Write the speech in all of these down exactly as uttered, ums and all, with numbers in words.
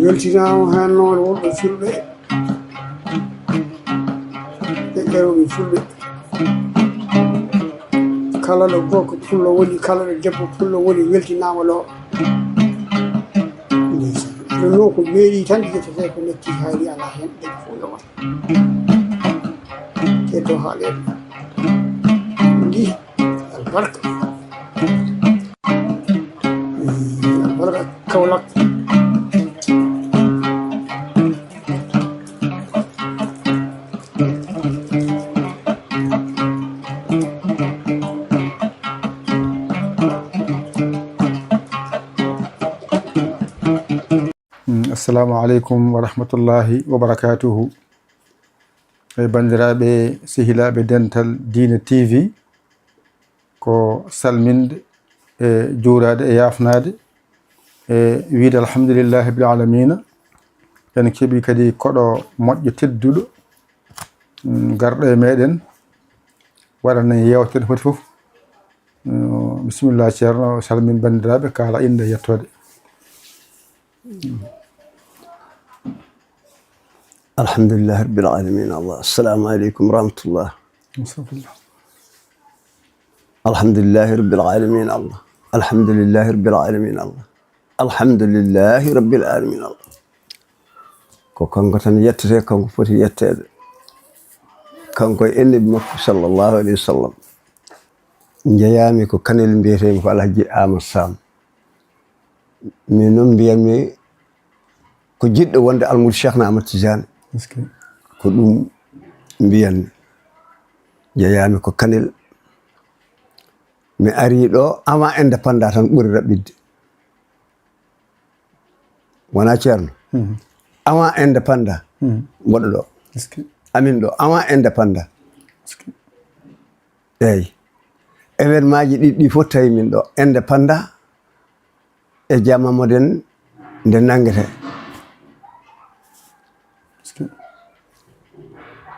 Weltinaama heen noon wonɓe fulɓe e ƴeewɓe fulɓe. Kala ɗo gorko pullo woni, kala ɗo debbo pullo woni, weltinaama ɗo. Ndeysaan. Ɗum noon ko meeɗi tan ƴettetee ko natti haali alaa heen, ɗe fof yo waɗ. Keddoo haaleede. Ndi albarka. Albarka Kawlak. Mm, assalamu aleykum wa rahmatullahi wa barakatuhu. E banndiraaɓe, sehilaaɓe Dental Diine T V, ko salminde e juuraade e yaafnaade e wiyde alhamdulillahi rabbil alamina. En keɓi kadi koɗo moƴƴo tedduɗo, mm, garɗo e meɗen, waɗana en yeewtere foti fof. Mm, bisimilla, Ceerno, salmin banndiraaɓe, kaala innde e yettoode. Alhamdulillahi rabbil alamin. Allah. Assalamu aleykum wa rahmatullah. Astagfirullah. Alhamdulillahi rabbil alamin. Allah. Alhamdulillahi rabbil alamin. Allah. Alhamdulillahi rabbil alamin. Allah. Ko kanko tan yettete, kanko foti yetteede. Kanko e Annabi makko sallallahu alayhi wa sallam. Njeyaami ko Kanel, mbiyeteemi ko Alhaji Amadou Sam. Min noon mbiyanmi ko jiɗɗo wonde almuudo Cheikhna Ahmad Tidiane. Est-ce que? Ko ɗum mbiyanmi. Jeyaami ko Kanel. Mi ari ɗo avant indépendant tan ɓuri raɓɓiɗde. Wona, Ceerno? Mhm. Avant indépendant, mhm, mboɗo ɗo. Est-ce que? Amin ɗo, avant indépendant. Est-ce que? Eeyi. Événement ji ɗiɗi ɗi fof tawi min ɗo. Indépendant, e jamma moɗen nde nanngete.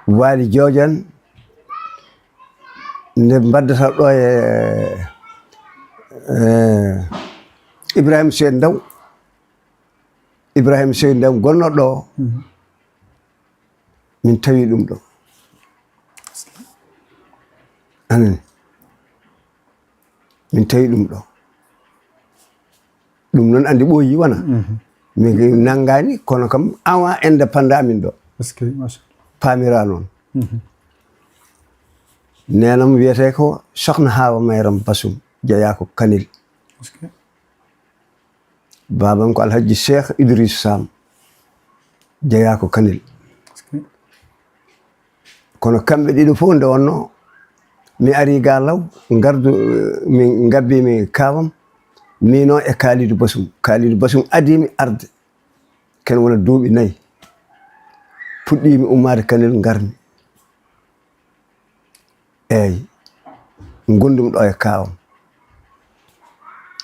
Waali Joojan nde mbaddata ɗo e, e Ibrahima Seydi Ndaw. Ibrahima Seydi Ndaw gonnoɗo ɗo. Mhm. Min tawi ɗum ɗo. Anani. Min tawi ɗum ɗo. Ɗum noon anndi ɓooyi wona. Mhm. Min nanngaani, kono kam avant indépendant amin ɗo. Est-ce que, machallah. Paamira noon. Mhm. Neenam wiyetee ko Sokhna Hawa Mayram Basum, jeyaa ko Kanel. Est-ce que? Baabam ko Alhaji Cheikh Idriss Sam, jeyaa ko Kanel. Kono kamɓe ɗiɗo fof nde wonno, mi ari ga law, ngardu, eh, min ngabbimi kaawam, miino e Kalidou Basum. Kalidou Basum adii mi arde, ken wona duuɓi nayi. Puɗɗiimi ummaade Kanel, ngarmi. Eeyi, ngondumi ɗo e kaawam.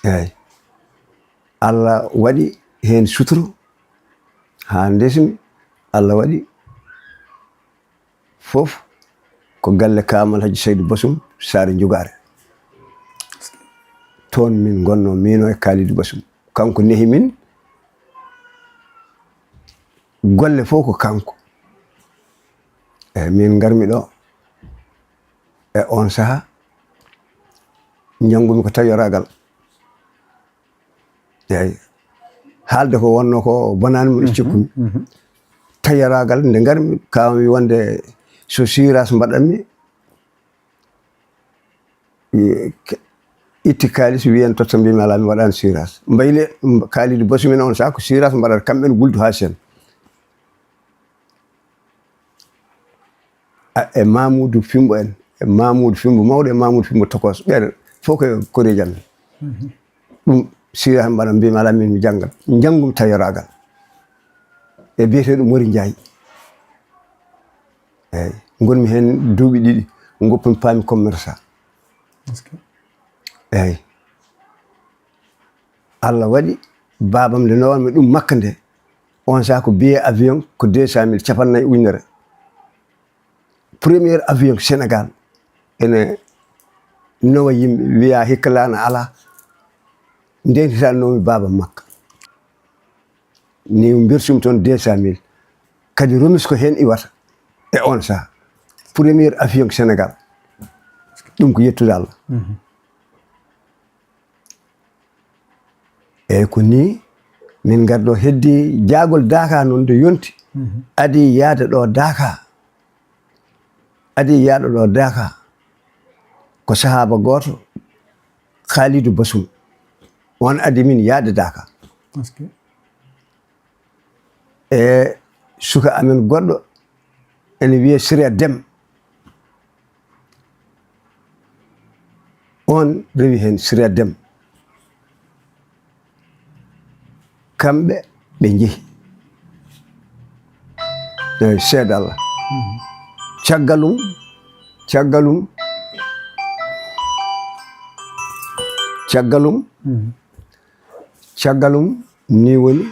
Eeyi. Allah waɗi heen suturu haa ndesmi. Allah waɗi fof ko galle kaawam Alhaji Seydu Basum, Saare Njugaare. Toon min ngonnoo, miino e Kaalidu Basum. Kanko nehi min, golle fof ko kanko. Eeyi, min ngarmi ɗo e oon sahaa, njanngumi ko tawi ragal. Eeyi, haalde ko wonno ko bonaani mo, mhm, cikkumi. Mhm. Tawi ragal, nde ngarmi, kaawam wi wonde so siras mbaɗanmi, i-, ke-, itti kaalis, wiyen totta, mbimi alaa, mi waɗaani siras. Mbayli, m-, Kaalidu Basum en oon sahaa ko siras mbaɗata, kamɓe en guldu haa sen. A, e Mamoudou Fimbo en, e Mamoudou Fimbo mawɗo, e Mamoudou Fimbo tokos, ɓen fof ko koreeji amen. Mhm. Ɗum siras mbaɗa, mbimi alaa, min mi janngat. Njanngumi tawi ragal. E biyeteeɗo Mori Njaay. Eeyi, ngonmi heen duuɓi ɗiɗi, ngoppumi paami commerçant. Est-ce que? Eeyi. Allah waɗi, baabam nde nowanmi ɗum Makka nde, on sahaa ko billet avion ko deux cent mille, cappanɗe nayi ujunere. Premier avion Sénégal ene nowa yimɓe, wiya hikka laana alaa. Ndentitanoomi baabam Makka. Ni mbertumi toon deux cent mille. Kadi remise ko heen iwata e on saha. Premier avion ko Sénégal. Ɗum ko yettude Allah. Eyyi, ko ni min ngarɗo heddi jaagol Daaka noon nde yonti. Adi yaade ɗo Daaka. Adi yaaɗo ɗo Daaka. Ko sahaaba gooto, Khalidou Bassoum. On adi min yaade Daaka. E suka amen goɗɗo ene wiyee Sira Dem. On rewi heen, Sira Dem. Kamɓe ɓe njehi. Eyi, seeɗa Allah. Caggal um, caggal um, caggal um, caggal um, ni woni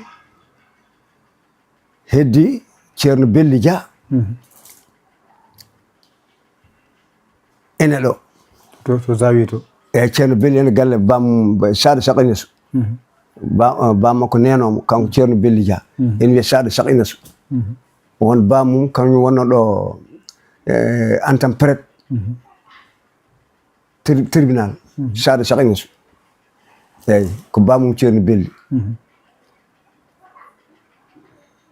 heddi Ceerno Belli Dia. Ene ɗo. To, to Zawi to. Eyi, Ceerno Belli ene galle bam Saada Sakinasu. Ba, eh, bam makko nenomo, kanko Ceerno Belli Dia. Ene wiye Saada Sakinasu. Won bam mum, kañum wonno ɗo, eh, Antam Pret. Tri-, tribunal. Saada Sakinasu. Eyi, ko bam mum Ceerno Belli.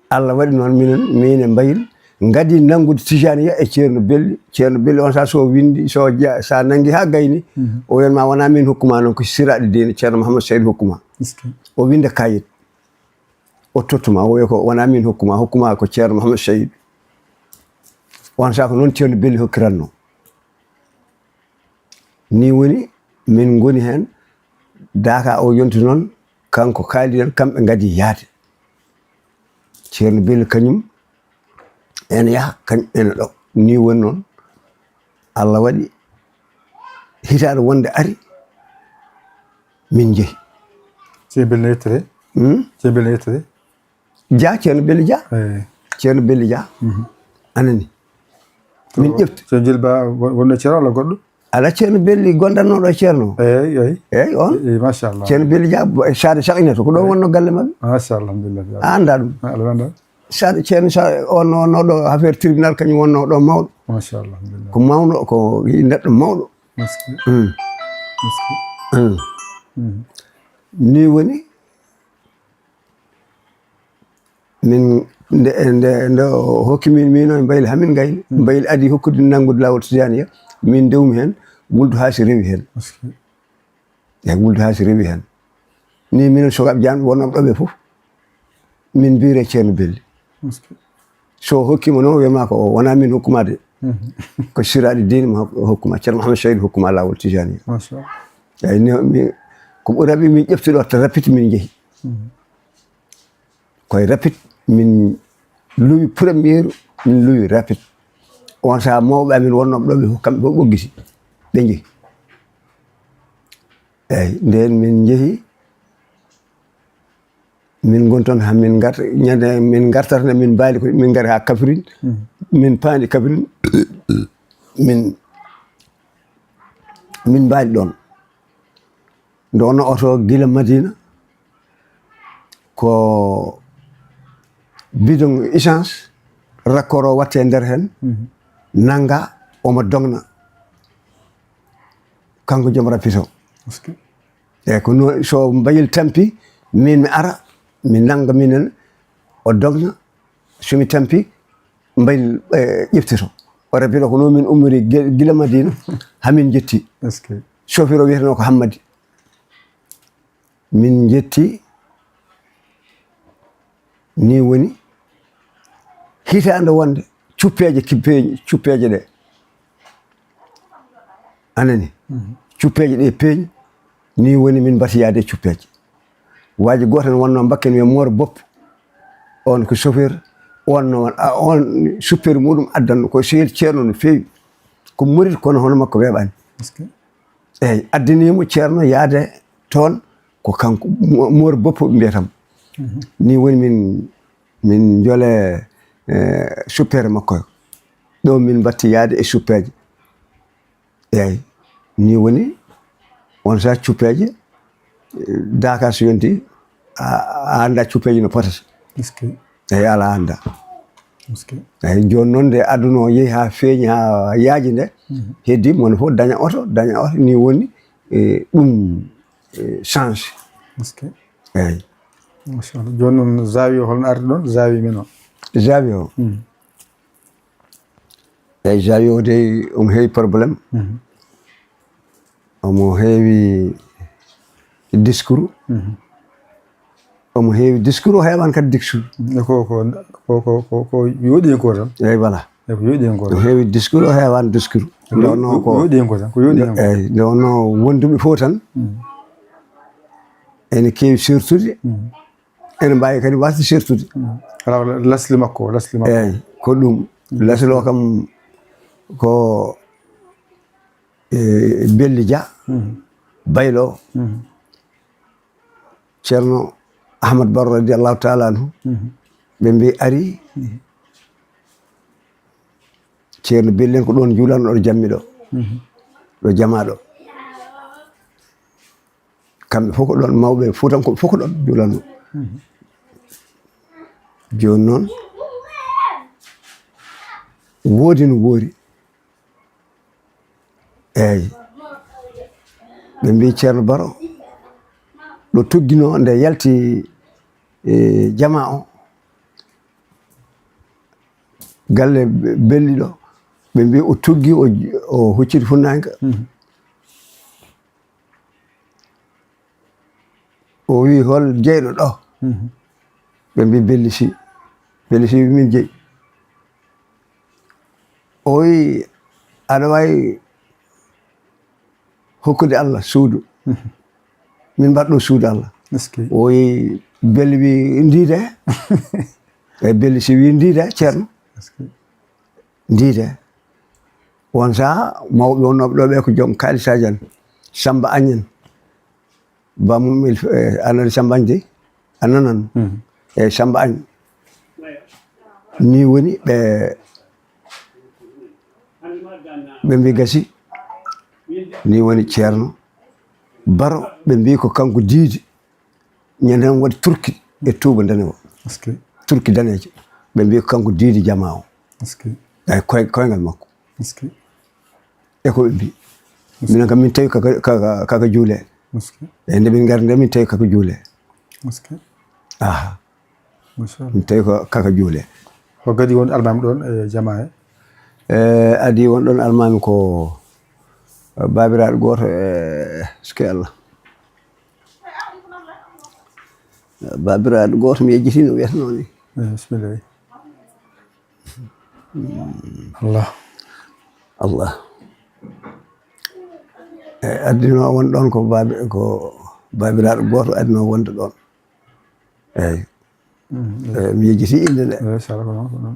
Allah waɗi noon minen, min e Mbayil, ngadi nanngude Tijaniya e Ceerno Belli. Ceerno Belli on saha so winndi, so ja-, sa nanngi haa gayni, o wiyat ma wona min hokkuma noon, ko siraaɗi diine Ceerno Mouhammad Seydi hokkuma. O winnda kayit. O tottuma, o wiya ko wona min hokkuma, hokkuma ko Ceerno Mouhammad Seydi. On saha ko noon Ceerno Belli hokkiranno. Ni woni min ngoni heen, Daaka o yonti noon, kanko kaaliɗen, kamɓe ngadi yaade. Ceerno Belli kañum ene yaha, kañum ene ɗo. Ni woni noon, Allah waɗi hitaande wonde ari, min njehi. Ceerno Belli no yettere? Hmm? Ceerno Belli no yettere? Dia, Ceerno Belli Dia. Eyi. Ceerno Belli Dia. Anani. Min ƴefti. Ceerno Jilba wo-, wonno Ceerno walla goɗɗo? Ala Ceerno Belli gondannooɗo e Ceerno. Eyi, eyi. Eyi, on. Eyi, machallah. Ceerno Belli Dia, bo-, e Saade Sakinato, ko ɗo wonno galle maɓɓe. Machallah, alhamdulillah. A anndaa ɗum? A, Allah anndaa. Saade Ceerno Sa-, on, on, on ɗo affaire tribunal kañum wonno ɗo mawɗo. Machallah, alhamdulillah. Ko mawɗo, ko neɗɗo mawɗo. Merci. Mm. Merci. Mm. Mm. Ni woni, min, nde, nde, nde o hokki min, min o Mbayil, hamin ngayni. Mm. Mbayil adi hokkude nanngude laawol Tijaniya, min ndewmi heen, Wuldu Haasi rewi heen. Merci. Eyi, Wuldu Haasi rewi heen. Ni minen sukaaɓe janɓe wonnooɓe ɗo ɓe fof, min mbiyre Ceerno Belli. Merci. So o hokkima noon, wiyama ko wona min hokkuma de. Mhm. Ko siraaɗi diine ma hok-, hokkuma. Ceerno Mouhamed Seydi hokkuma laawol Tijaniya. Machallah. Eyi, ni, mi, ko ɓuri raɓi min ƴefti ɗo to Rapide min njehi. Mhm. Koye Rapide min luwi première, min luwi Rapide. On saha mawɓe amin wonnooɓe ɗo ɓe fof kamɓe fof ɓoggiti. Ɓe njehi. Eyi, nden min njehi. Min ngoni toon haa min ngarta, ñande min ngartata nde min mbaali ko min ngari haa Kaffrine. Mhm. Min paandi Kaffrine. Min, min mbaali ɗoon. Nde wonno oto gila Madina, ko bidon essence, raccord o watte nder heen, mhm, nannga, omo dogna. Kanko joom Rapide o. Parce que Eyi, ko no, so Mbayil tampi, min mi ara, mi nannga minen, o dogna, so mi tampi, Mbayil, eh, ƴeftito. O Rapide o ko noon min ummori ge-, gila Madina, haa min njetti. Est-ce que Chauffeur o wiyeteno ko Hammadi. Min njetti, ni woni hitaande wonde cuppeeje kibbeeje, cuppeeje ɗe. A nani? Mhm. Cuppeeje ɗe peeñi, ni woni min mbati yaade e cuppeeje. Waaji gooto en wonno mbakken wiya Moor Boppo, on ko chauffeur, on no, a, on supperi muɗum addanno ko sehil Ceerno no feewi. Ko murit kono hono makko weeɓaani. Est-ce que Eyi, addani mo Ceerno yaade toon, ko kanko, Mo-, Moor Boppo ɓe mbiyata mo. Mhm. Ni woni min, min njole, eh, suppere makko o. Ɗo min mbatti yaade e suppeeje. Eyi, ni woni on saha cuppeeje, eh, Daaka so yonti, a, a annda cuppeeje no potata. Est-ce que? Eyi, alaa annda. Est-ce que? Eyi, jooni noon nde aduna o yehi haa feeñi, haa yaaji nde, heddi moni fof daña oto, daña oto, ni woni, e, ɗum, e, change. Est-ce que? Eyi. Machallah. Jooni noon, Zawiya o holno ardi ɗoon? Zawiya men o. Zawiya o. Eyi, Zawiya o dey omo heewi problème. Omo heewi discours. Omo heewi discours, o heewaani kadi discours. E ko, ko, ko, ko, ko, ko yooɗi en ko tan. Eyi, voilà. E ko yooɗi en ko O tan. Heewi discours, o heewaani discours. Nde wonnoo Ko ko, yooɗi en ko tan. Ko yooɗi en ko. eyi, nde wonnoo wonduɓe fof tan, ene keewi sertude, ene mbaawi kadi wasde sertude. Alaa, lasli makko, lasli makko. Eyi, ko ɗum. Lasli o kam ko, e, Belli Dia, Baylo, Ceerno Ahmad Baro radiyallahu taala anhu. Ɓe mbi ari, Ceerno Belli en ko ɗoon juulanno, ɗo jammi ɗo, ɗo jamaa ɗo. Kamɓe fof ko ɗoon, mawɓe Fuutankooɓe fof ko ɗoon juulanno. Jooni noon, woodi no woori. Eeyi. Ɓe mbi Ceerno Baro, ɗo tugginoo nde yalti, e, jamaa o, galle Belli ɗo, ɓe mbi o tuggi, o, o hucciti funnaanke. O wi, "Hol jeyɗo ɗo?" Ɓe mbi, "Belli Si." Belli Si wi, "Min jeyi." O wi, "Aɗa waawi hokkude Allah suudu? Min mbaɗ ɗo suudu Allah." Est-ce que? O wi, Belli wi, "Ndiide." E Belli Si wi, "Ndiide, Ceerno." Est-ce que? Ndiide. Won saha, mawɓe wonnooɓe ɗo ɓe ko joom kaalisaaji en, Samba Agne en, bamum il, e, anani Samba Agne de, a nanan. E Samba Agne. Ni woni ɓe, ɓe mbi gasi. Ni woni Ceerno Baro, ɓe mbi ko kanko diidi. Ñande hen waɗi turki e tuuba ndenewo. Est-ce que? Turki daneejo. Ɓe mbi ko kanko diidi jamaa o. Est-ce que? Eyi, koy-, koyngal makko. Est-ce que? E ko ɓe mbi. Minen kam min tawi kaka, kaka, kaka juule. Est-ce que? E nde min ngari nde min tawi kaka juule. Est-ce que? Aha. Machallah. Min tawi ko kaka juule. Ko gadi won almaami ɗoon e jamaa he? E, adi won ɗoon almaami ko, e, baabiraaɗo gooto, e, est-ce que Allah? Baabiraaɗo gooto mi yejjiti no wiyatnoo ni. Eh, bismillah. Allah. Allah. E, addinoo won ɗoon ko baabi-, ko baabiraaɗo gooto addinoo wonde ɗoon. Eeyi. Eeyi, mi yejjiti innde nde. Eeyi, sara ko noon, ko noon.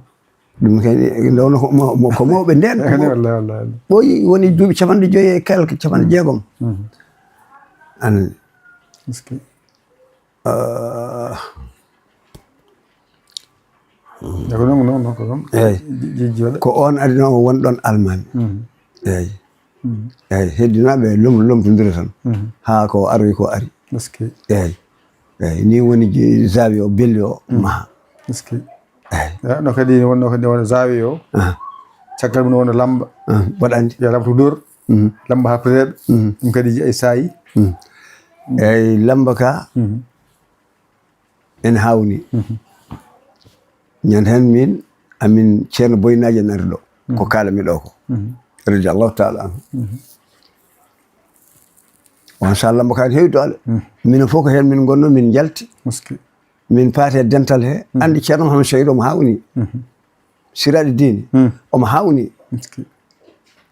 Ɗum kadi, nde wonno ko maw-, mo-, ko mawɓe ndeen. Eeyi, wallahi, wallahi, wallahi. Ɓooyi woni duuɓi capanɗe joyi e quelque, capanɗe jeegom. An, Est-ce que? ah, Eeyi, ko noon, ko noon, ko noon. Eeyi. Ji-, ji-, ji waɗa. Ko oon adinoowo won ɗoon almaami. Eeyi. Eeyi, heddinaaɓe lom-, lomtondira tan. Haa ko aroyi ko ari. Est-ce que? Eeyi. Eeyi, ni woni je-, zaawiya o Belli o maha. Est-ce que? Eeyi. Eeyi, no kadi wonno kadi won zaawiya o. Ah. Caggal mum wonno lamba. Ah, mbaɗa anndi. Yo lamba to Dóor. Mhm. Lamba haa Préde. Mhm. Ɗum kadi ji-, e saayi. Mhm. Eeyi, lamba ka ene haawni. Ñande heen min, amin Ceerno Boy Naaji en ari ɗo. Ko kaalami ɗo ko. Radiyallahu taala anhu. On so lamba ka ene heewi doole. Minen fof ko heen min ngonno, min njalti. Est-ce que? Min paati e dental he. Anndi Ceerno Mouhamed Seydou omo haawni. Siraaɗi diine. Omo haawni. Est-ce que?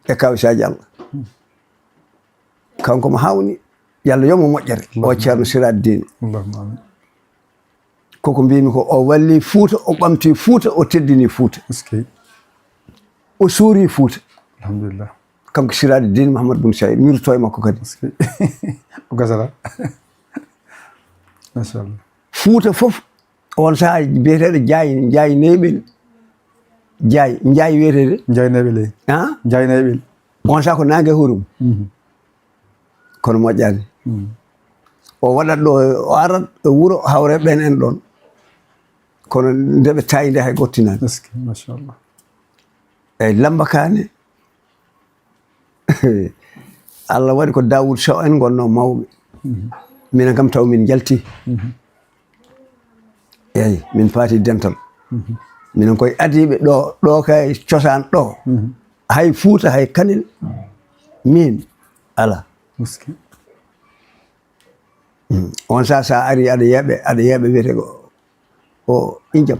E kawisaaji Allah. Kanko mo haawni. Yo Allah yo mo moƴƴere. O Ceerno Siraaɗi diine. Allahumma amin. Koko mbiymi ko o walli Fuuta, o ɓamti Fuuta, o teddini Fuuta. Est-ce que? O suuri Fuuta. Alhamdulillah. Kanko Siraaɗi diine Mouhamed Boun Saïd, mi rutto e makko kadi. Est-ce que? O gasata. Machallah. Fuuta fof, on sahaa biyeteeɗo Jaay, Jaay Neyɓel. Jaay, Jaay wiyeteeɗo? Jaay Neyɓel, eeyi. Ah? Jaay Neyɓel. On sahaa ko naange hurum. Kono moƴƴaani. O waɗat ɗo, o arat e wuro hawre ɓen en ɗoon. Kono nde ɓe tawi nde hay gottinaani. Est-ce que, machallah. Eyyi, Lamba Kane. Allah waɗi ko Dawood Sow en ngonno mawɓe. Mhm. Minen kam taw min njalti. Mhm. Eyyi, min paati dental. Mhm. Minen koye adiiɓe ɗo, ɗo kay cosaan ɗo. Mhm. Hay Fuuta, hay Kanel. Min, ala. Est-ce que? Mm. On sa, sa ari aɗa yeeɓe, aɗa yeeɓe wiyete ko o injam.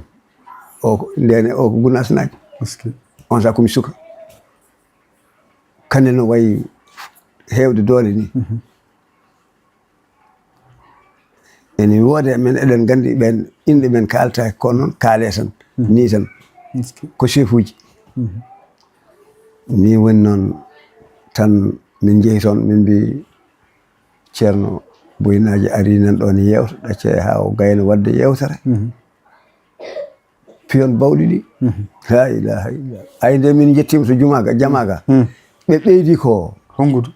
O ko, ndene o ko Gunaas Naaj. Est-ce que? On sa komi suka. Kanel no wayi heewde doole ni. Mhm. Ene woodi e men, eɗen nganndi ɓeen inɗe men kaaltaaki, kono noon kaale tan, mhm, nii tan. Est-ce que? Ko chef uji. Mhm. Nii woni noon tan min njehi toon, min mbi Ceerno Boynaaji ari nan ɗoon yeewta, ɗacce haa o gayna waɗde yeewtere. Mhm. Piyon bawɗi ɗi. Mhm. La ilaha illallah. Ay, nde min njettiima to jumaa ga, jamaa ga. Mhm. Ɓe ɓeydi ko honngudu.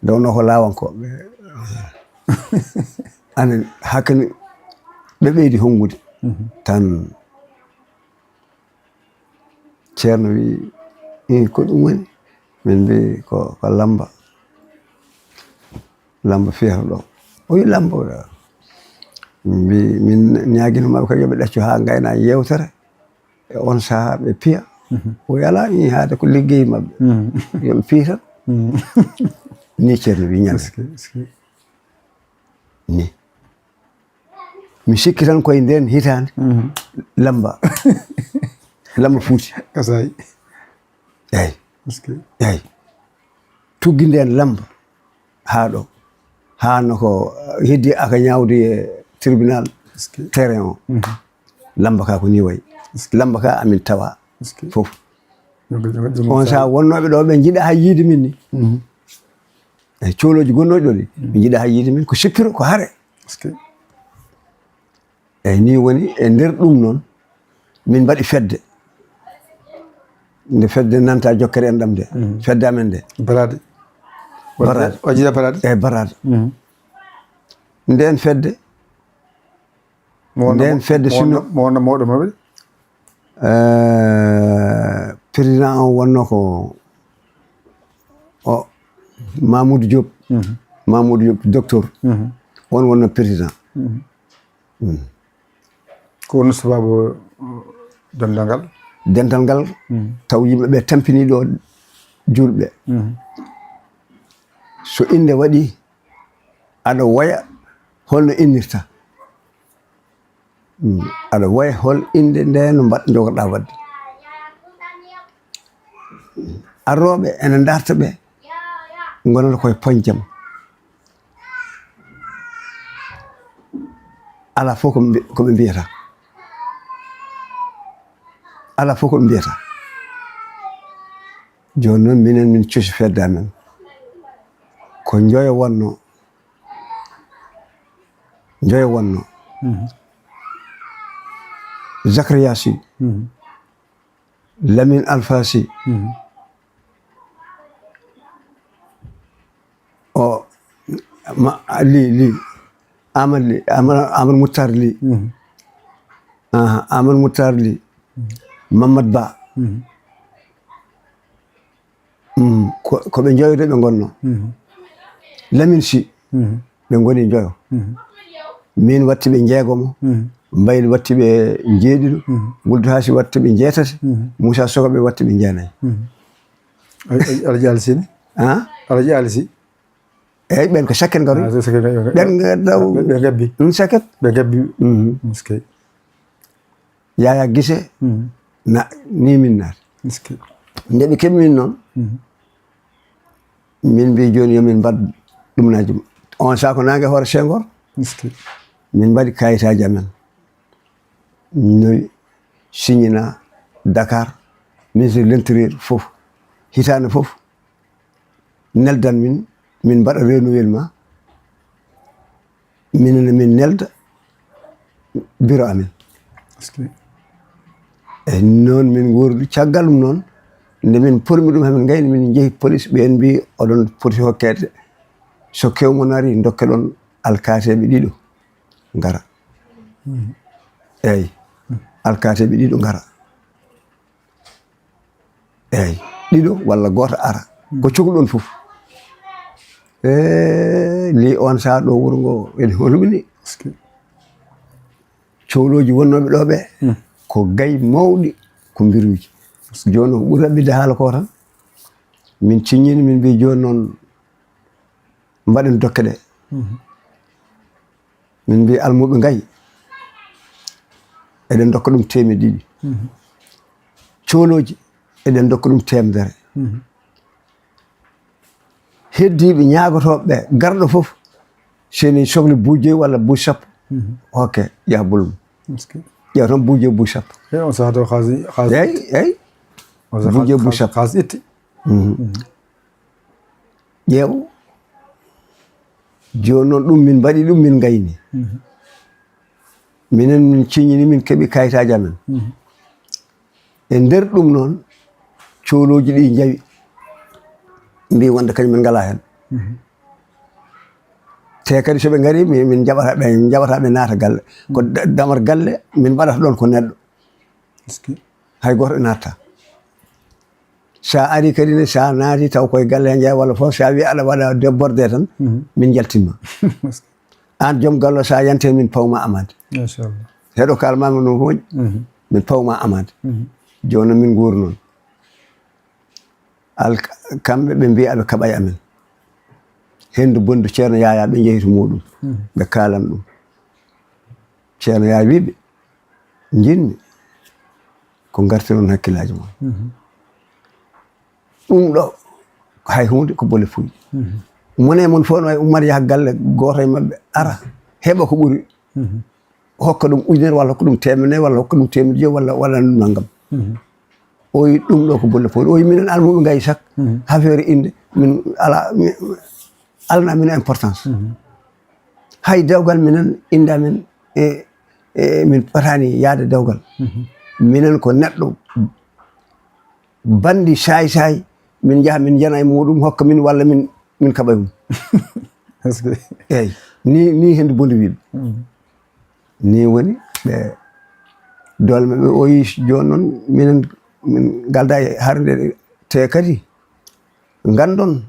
Nde wonno ko laawankooɓe. Anen, hakkani ɓe ɓeydi honngude. Mhm. Tan Ceerno wi, "Ih, ko ɗum woni?" Min mbi, "Ko, ko Lamba. Lamba fiyata ɗo." O wi, "Lamba?" Min mbi, min ñaagino maɓɓe ko yo ɓe ɗaccu haa ngayna yeewtere. E on sahaa ɓe piya. Mhm. O wi, "Alaa, ih, haade ko liggey maɓɓe. Mhm. Yo ɓe piy tan." Mhm. Ni Ceerno wi ñande. Est-ce que, est-ce que? Ni. Mi sikki tan koye nden hitaande, mhm, Lamba. Lamba Fuuti. Kasay. Eyyi. Est-ce que? Eyyi. Tuggi nden Lamba haa ɗo. Haa no ko heddi aka ñaawdi e tribunal, est-ce que, terrain o. Mhm. Lamba ka ko ni wayi. Est-ce que? Lamba ka amin tawa. Est-ce que? Fof. Jonga, jonga, jonga. On sahaa wonnooɓe ɗo ɓe njiɗa hay yiide min ni. Mhm. E coolooji gonnooɗi ɗo ni, mhm, ɓe njiɗa hay yiide min ko sippiro, ko hare. Est-ce que? Eyyi, ni woni e nder ɗum noon, min mbaɗi fedde. Nde fedde nanta jokkere en ɗam de. Mhm. Fedde amen de. Baraade. Baraade. O jiida Baraade? Eyyi, Baraade. Mhm. Nden fedde, mo wonno nden mo-, fedde mo wonno, sinno mo wonno mawɗo maɓɓe? Eh, président on wonno ko o Mamoudou Diop. Mhm. Mamoudou Diop, docteur. Mhm. On wonno président. Mhm. Mm. Ko woni sababu, uh, dental ngal? Dental ngal, mhm, taw yimɓe ɓe tampini ɗo julɓe. Mhm. So innde waɗi, aɗa woya holno innirta. Mm. Aɗa woya hol innde nde no mbaɗ-, njogorɗaa waɗde. Arrooɓe ene ndarta ɓe, ngonata koye poñjam. Alaa fof ko ɓe mbi-, ko ɓe mbiyata. Alaa fof ko ɓe mbiyata. Jooni noon minen min cosi fedde amen. Ko Njoyo wonno. Njoyo wonno. Mhm. Zakaria Sy. Mhm. Lamine Alpha Sy. Mhm. O, ma, Ly, Ly. Amadou Ly, Amadou, Amadou Moutar Ly. Mhm. Aha, Amadou Moutar Ly. Mhm. Mamadou Ba. Mhm. Mm, ko, ko ɓe njoyo de ɓe ngonno. Mhm. Lamine Sy, mhm, ɓe ngoni njoyo. Mhm. Min watti ɓe jeegomo, mhm, Mbayli watti ɓe jeeɗiɗo, mhm, Wuldu Haasi watti ɓe jeetati, mhm, Moussa Sogo ɓe watti ɓe jeenayi. Mhm. Al-, Al-, Alhaji Ali Sy ni? Ah? Alhaji Ali Sy? Eyyi, ɓen ko saket ngari. Ah, c'est saket ngari. Ɓen nga daw. Ɓe, ɓe ngabbi. Ɗum saket. Ɓe ngabbi. Mhm. Est-ce que? Yaya Gise, mhm, na, ni min naati. Est-ce que? Nde ɓe keɓi min noon, mhm, min mbi jooni yo min mbaɗ ɗumnaaji. On saha ko naange hoore Senghor. Est-ce que? Min mbaɗi kayitaaji amen. Noy signina Dakar, ministre de l'Intérieur fof. Hitaande fof, neldan min, min mbaɗa renouvellement, minen min nelda bureau amen. Est-ce que? E noon min nguurdi. Caggal ɗum noon, nde min pormi ɗum, hamin ngayni, min njehi police, ɓeen mbi, "Oɗon poti hokkeede, so kewmon ari, dokkeɗon alkateeɓe ɗiɗo, ngara." Mhm. Eyyi. Alkaateeɓe ɗiɗo ngara. Eyyi. Ɗiɗo walla gooto ara. Ko cokluɗon fof. E li on saha ɗo wuro ngo ene hono ɗum ni. Cowlooji wonnooɓe ɗo ɓe, ko gayi mawɗi, ko mbiruuji. Jooni ko ɓuri raɓɓiɗde haala ko tan, min ciññiino, min mbii jooni noon mbaɗen dokke ɗe. Min mbii almuuɓe ngayi, eɗen ndokka ɗum teemedde ɗiɗi. Cowlooji, eɗen ndokka ɗum teemedere. Heddiiɓe ñaagotooɓe ɓe, garɗo fof, so ene sokli buuji joyi walla buuji sappo, hokke, ƴeewa bolol mum. Ƴeewa tan buuji joyi, buuji sappo. Eyi, on sahaa taw xaalis, xaalis. Eyi, eyi. On sahaa buuji joyi, buuji sappo. Xaalis itti. Ƴeew. Jooni noon ɗum min mbaɗi ɗum, min ngayni. Minen min ciññini, min keɓi kayitaaji amen. E nder ɗum noon, cowlooji ɗi njawi, mbii wonde kañum min ngalaa heen. Te kadi so ɓe ngarii, min, min njaɓata ɓe, njaɓata ɓe naata galle. Ko da-, damar galle, min mbaɗata ɗoon ko neɗɗo. Hay gooto naattaa. So a arii kadi ne, so a naatii taw koye galle he njeyaa walla fof, so a wii aɗa waɗa débordé tan, min njaltinma. Aan joom galle o, so a yantii min pawma amande. Machallah. Heɗo kaalmaama no moƴƴi, min pawma amande. Jooni noon min nguuri noon. Al-, kamɓe ɓe mbii aɓe kaɓa e amen. Henndu bonndu Ceerno Yaayaa ɓe njehi to muuɗum. Ɓe kaalan ɗum. Ceerno Yaayaa wii ɓe, njiɗmi ko ngartiron hakkillaaji mon. Ɗum ɗo, hay huunde, ko bolle puyɗe. Mone mon fof no wayi ummat yaha galle gooto e maɓɓe, ara, heɓa ko ɓuri. Hokka ɗum ujunere walla hokka ɗum teemedere walla hokka ɗum teemedde joyi walla waɗana ɗum nanngam. O wi ɗum ɗo ko bolle puyɗe. O wi minen almuuɓe ngayi sak, affaire innde, min alaa, mi, alana min importance. Hay dewgal minen, innde amen, e, e, min potaani yahde dewgal. Minen ko neɗɗo banndi saay-saay, min njaha, min njana e muuɗum, hokka min walla min, min kaɓa e mum. Est-ce que? Eeyi, ni, ni henndu bonndu wii ɓe. Ni woni ɓe doole maɓɓe o yi jooni noon, minen min ngaldaa e harde, te kadi nganndon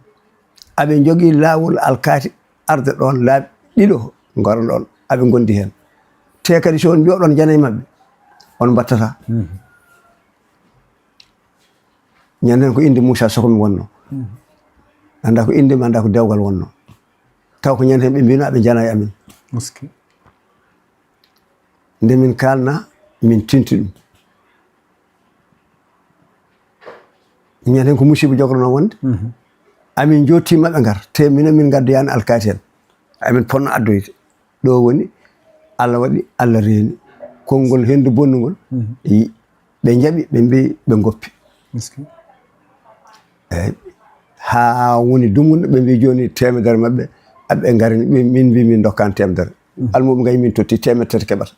aɓe njogii laawol alkaati arde ɗoon laabi ɗiɗo ngara ɗoon, aɓe ngondi heen. Te kadi so on njooɗoon njana e maɓɓe, on mbattataa. Ñande heen ko innde Moussa Sokomi wonnoo. Anndaa ko innde mi, anndaa ko dewgal wonnoo. Taw ko ñande heen ɓe mbiino aɓe njana e amen. Est-ce que? Nde min kaalna, min tinti ɗum. Ñande heen ko musiba jogornoo wonde. Amin njootti maɓɓe ngar, te minen min ngaddoyaani alkaati en. Amin potno addoyde. Ɗo woni, Allah waɗi, Allah reeni. Konngol henndu bonnungol, yi-, ɓe njaɓi, ɓe mbii ɓe ngoppi. Est-ce que? Eeyi. Haa woni dumunna, ɓe mbii jooni teemedere maɓɓe, aɓe ngari, min, min mbii min ndokkaani teemedere. Almuuɓe ngayi min totti teemedere tati keɓata.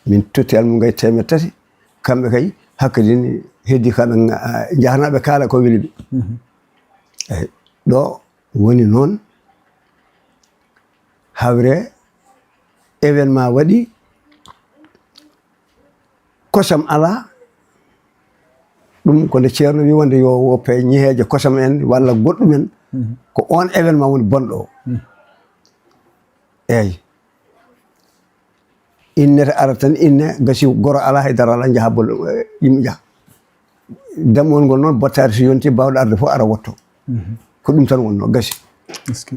Min totti almuuɓe ngayi teemedere tati, kamɓe kay, hakkadi ne heddi kamɓe nga-, a, njahnaaɓe kaala ko weli ɓe. Eeyi, ɗo woni noon, hawre événement waɗi, kosam alaa, ɗum ko nde Ceerno wi wonde yo woppe ñeheeje kosam en walla goɗɗum en, ko oon événement woni bonɗo o. Eeyi. Innete ara tan, inne gasi, goro alaa, hay dara alaa, njaha bol-, eh, yimɓe njaha. Dammuwol ngol noon, bottaari so yonti, baawɗo arde fof ara wotto. Ko ɗum tan wonnoo, gasi. Est-ce que?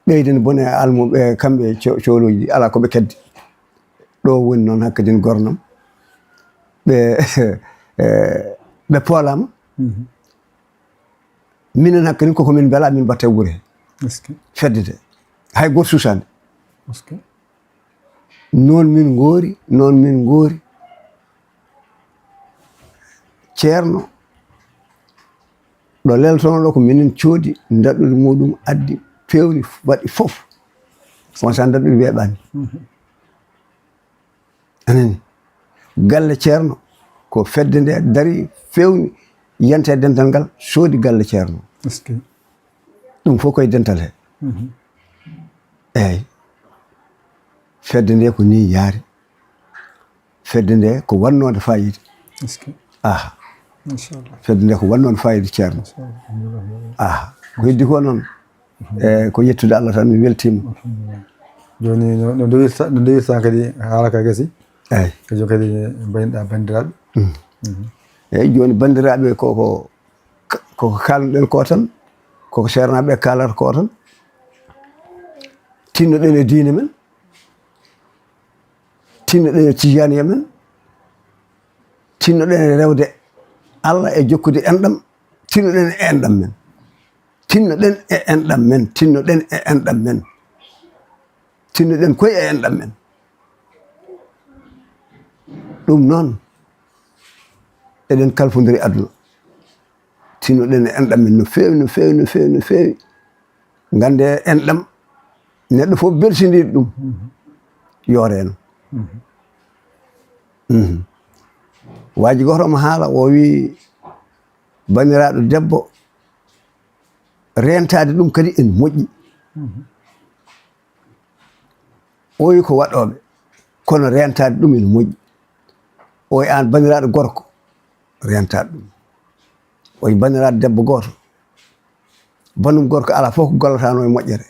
Ɓeyden bone almuɓe, kamɓe co-, coolooji ɗi, alaa ko ɓe keddi. Ɗo woni noon hakkadin gornam. Ɓe, eh, ɓe poolaama. Minen hakkadi koko min mbela, min mbatta e wure he. Est-ce que? Fedde de. Hay gooto suusaani. Est-ce que? Noon min ngoori, noon min ngoori. Ceerno, ɗo leltono ɗo ko minen coodi ndaɗɗudi muɗum, addi, feewni, waɗi fof. Won sa ndaɗɗudi weeɓaani. Anani, galle Ceerno, ko fedde nde dari, feewni, yante e dental ngal, soodi galle Ceerno. Est-ce que? Ɗum fof koye dental he. Mhm. Eeyi. Fedde nde ko ni yaari. Fedde nde ko wannoonde fayida. Est-ce que Aha. Inchallah. Fedde nde ko wannoonde fayida, Ceerno. Aha. Ko heddi ko noon, e ko yettude Allah tan, mi weltiima. Joni no no ndewirta no ndewirta kadi haala ka gasi. Eyi. Ko joni kadi mbaynoɗa bandiraɓe. Eyi, joni banndiraaɓe, koko koko kalnoɗen ko tan, koko seernaaɓe kalata ko tan. Tinnoɗen e diine men, tinnoɗen e tijaniya men, tinnoɗen e rewde Allah e jokkude enɗam, tinnoɗen e enɗam men, tinnoɗen e enɗam men, tinnoɗen e enɗam men, tinnoɗen koye e enɗam men. Ɗum noon, eɗen kalfondiri aduna. Tinnoɗen e enɗam men no feewi, no feewi, no feewi, no feewi. Ngannde enɗam, neɗɗo fof belsindiiɗo ɗum, yo reeno. Mhm. Waaji gooto omo haala, o wii, banndiraaɗo debbo, reentaade ɗum kadi ene moƴƴi. O wi ko waɗooɓe, kono reentaade ɗum ene moƴƴi. O wi aan banndiraaɗo gorko, reentaade ɗum. O wi banndiraaɗo debbo gooto, banndum gorko alaa fof ko gollatano e moƴƴere.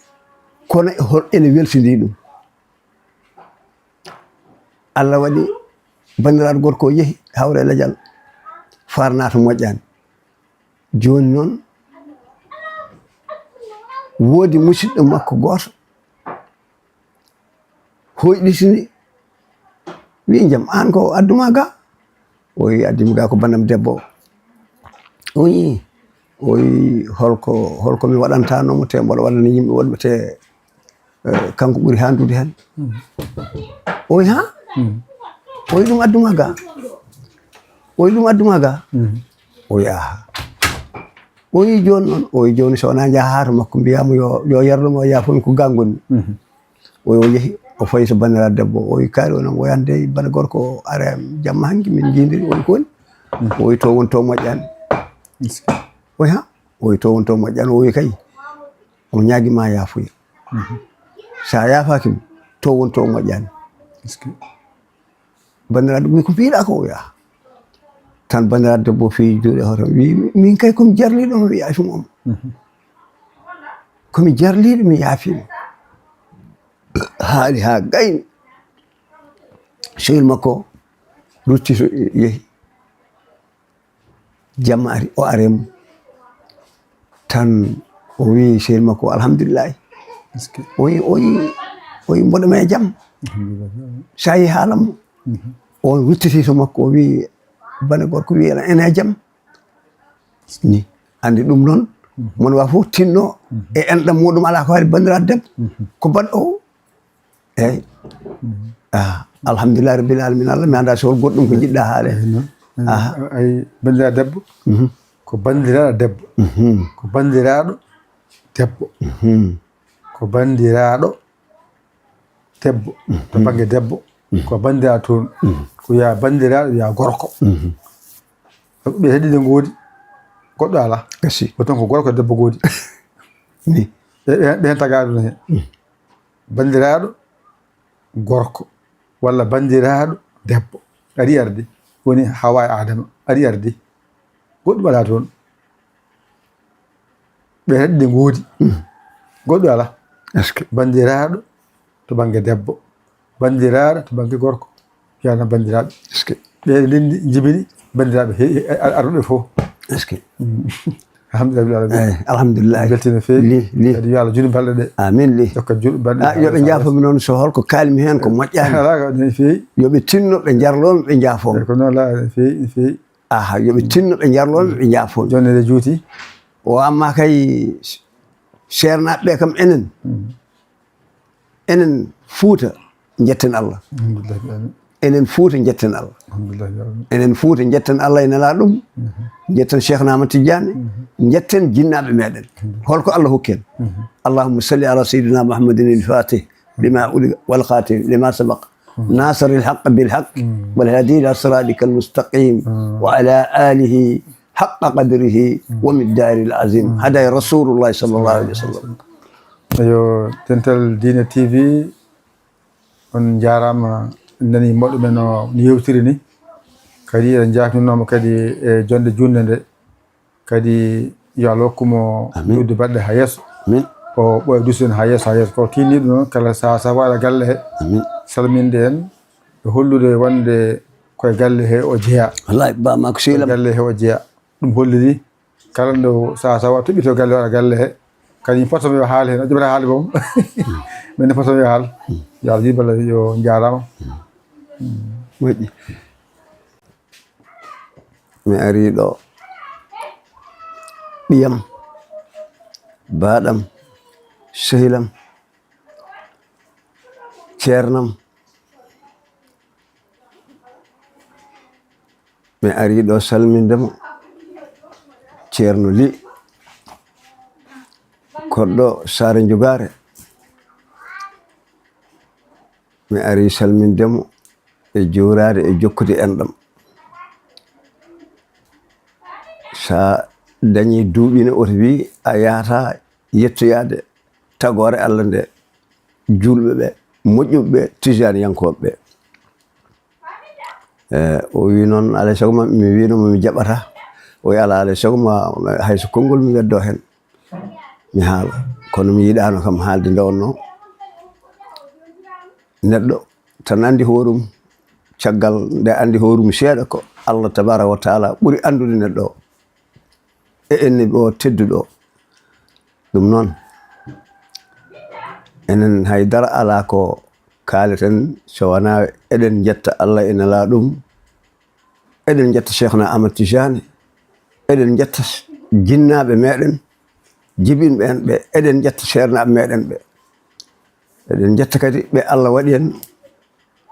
Kono e hol ene weltindii ɗum. Allah waɗi banndiraaɗo gorko o yehi hawre lajal, far naata moƴƴaani. Jooni noon, woodi musidɗo makko gooto hoyɗitini, wi, "Jam, aan ko adduma ga?" O wi, "Addimi ga ko banndam debbo." O wi, o wi, "Holko, holko mi waɗantano mo, te mboɗo waɗana yimɓe woɗɓe, te, eh, kanko ɓuri handude hen?" O wi, "Ha?" O wi, "Ɗum adduma ga?" O wi, "Ɗum adduma ga?" O wi, "Aha." O wi, "Jooni noon," o wi, "jooni so wonaa njaha haa to makko, mbiyaa mo yo, yo yarlu mo, yaafo mi ko ga ngonmi." O wi, o yehi, o fayi to banndiraaɗo debbo, o wi, "Kaari, onon woyande bana gorko o, are jamma hanki min njiidiri." O wi, "Ko woni?" O wi, "To woni to moƴƴaani." O wi, "Ha?" O wi, "To woni to moƴƴaani." O wi, "Kay, o ñaagi ma yaafuya. Sa yaafaaki mo, to woni to moƴƴaani." Banndiraaɗo wi, "Ko mbiɗa ko?" O wi, "Ah." Tan banndiraaɗo debbo feewi juuɗe hoto, wi, "Min kay ko mi jarliiɗo mo, mi yaafi mo." "Ko mi jarliiɗo, mi yaafi mo." Haali haa gayni. Sehil makko rutti to yehi. Jamma ari, o are mo. Tan o wi sehil makko, "Alhamdulillahi." O wi, o wi, o wi, "Mboɗo ma e jam?" Sa yi haalam mo. O ruttiti to makko, o wi, "Bane gorko wi, ene e jam?" Ni, anndi ɗum noon, mon wa fof tinno e enɗam muɗum, alaa ko haali banndiraaɗo debbo. Ko baɗɗo o? Eyi. Ah, alhamdulillahi rabbil alamin. Allah, mi anndaa so hol goɗɗum ko njiɗɗa haale. Ay, banndiraaɗo debbo, ko banndiraaɗo debbo. Ko banndiraaɗo debbo. Ko banndiraaɗo debbo. To bannge debbo, ko banndiraaɗo toon. Ko wiyaa banndiraaɗo, wiyaa gorko. Ɓe heɗi ɗe ngoodi, goɗɗo alaa. Ko tan ko gorko e debbo ngoodi. Ɓe, ɓe, ɓe heen tagaa aduna heen. Banndiraaɗo gorko walla banndiraaɗo debbo ari arde, woni Hawa e Adama ari arde. Goɗɗum alaa toon. Ɓe kadi ɗe ngoodi. Goɗɗo alaa. Est-ce que? Banndiraaɗo to bannge debbo, banndiraaɗo to bannge gorko, yana banndiraaɓe. Est-ce que? Ɓe ndenndi njibini banndiraaɓe he-, he-, ar-, arɓe fof. Est-ce que? Alhamdulillah. Rabbil alamin. Eyi, alhamdulillah. Belti no feewi. Li, li. Kadi yo Allah juutnu balɗe ɗe. Amin, li. Jokka juutnu balɗe. Ah, yo ɓe njaafo mi noon so holko kaalmi heen ko moƴƴaani. Alaa ko no feewi. Yo ɓe tinno, ɓe njarloo mi, ɓe njaafoo mi. Eyi, ko noon la, no feewi, no feewi. Aha, yo ɓe tinno, ɓe njarloo mi, ɓe njaafoo mi. Jooni eɗe juuti. O amma kay, seernaaɓe ɓe kam enen. Enen Fuuta njetten Allah. Alhamdulillah, amin. Enen Fuuta njetten Allah. Alhamdulillah, amin. Enen Fuuta njetten Allah e Nelaaɗo mum. Njetten Cheikhna Ahmad Tidiane. Njetten jinnaaɓe meɗen. Holko Allah hokki en? Allahumma salli ala sayyidina Muhammadin al-fatih lima ughliqa wal khatim lima sabaq. Nasir al-haqq bil haqq wal hadi ila siratika al-mustaqim wa ala alihi haqqa qadrihi wa miqdarihi al-azim. Haday Rasulullah sallallahu alaihi wasallam. Yo Dental Diine T V On njaaraama, en nanii mawɗo men o no yewtiri ni. Kadi eɗen njaafninooma kadi e jonnde juutnde nde. Kadi yo Allah hokku mo Amin. Ƴuwdi baɗɗo haa yeeso. Amin. O ɓooya duusude en haa yeeso, haa yeeso. Ko kiiniiɗo noon, kala sahaa, sahaa waɗa galle he. Amin. Salminde en e hollude wonde ko e galle he o jeyaa. Wallaay, ba ma ko Ko e sehil am. Galle he o jeyaa. Ɗum holliri kala nde o sahaa, sahaa toɓɓito galle, waɗa galle he. Kadi mi fottomo yo haal heen, a jaɓata haalde boom. Min ne fottomo yo haal. Yo Allah jibbala, yo njaaraama. Moƴƴi. Mi arii ɗo, ɓiyam, baaɗam, sehilam, ceernam. Mi arii ɗo salminde mo, Ceerno Li, koɗɗo Saare Njugaare. Mi arii salminde mo e juuraade e jokkude enɗam. So a dañii duuɓi ne, oto wii a yahataa yettoyaade tagoore Allah nde, juulɓe ɓe, moƴƴuɓe ɓe, tijaaniyankooɓe ɓe. E, o wii noon, alaa e sago ma, mi wiino mo mi jaɓataa. O wii, alaa, alaa e sago ma, hay so konngol mi weddoo heen, mi haala. Kono mi yiɗaano kam haalde nde wonnoo. Neɗɗo tan anndi hoorum, caggal nde anndi hoorum seeɗa ko Allah tabaaraka wa taala ɓuri anndude neɗɗo o. E annabi o tedduɗo o. Ɗum noon, enen hay dara alaa ko kaaleten so wonaa eɗen njetta Allah e Nelaaɗo mum, eɗen njetta Cheikhna Ahmad Tijani, eɗen njetta jinnaaɓe meɗen, jibinɓe en ɓe, eɗen njetta seernaaɓe meɗen ɓe. Eɗen njetta kadi ɓe Allah waɗi en,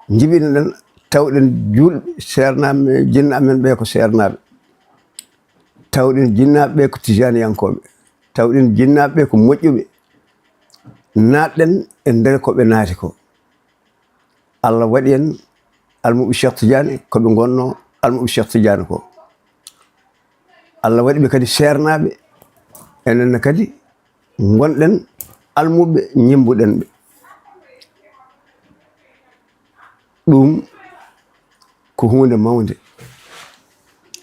njibinoɗen, tawɗen juulɓe, seernaaɓe, jinnaaɓe men ɓe ko seernaaɓe. Tawɗen jinnaaɓe ɓe ko tijaaniyankooɓe. Tawɗen jinnaaɓe ɓe ko moƴƴuɓe. Naatɗen e nder ko ɓe naati ko. Allah waɗi en almuɓe Cheikh Tidiane ko ɓe ngonnoo almuɓe Cheikh Tidiane ko. Allah waɗi ɓe kadi seernaaɓe, enen ne kadi ngonɗen almuɓe, ñemmbuɗen ɓe. Ɗum ko huunde mawnde.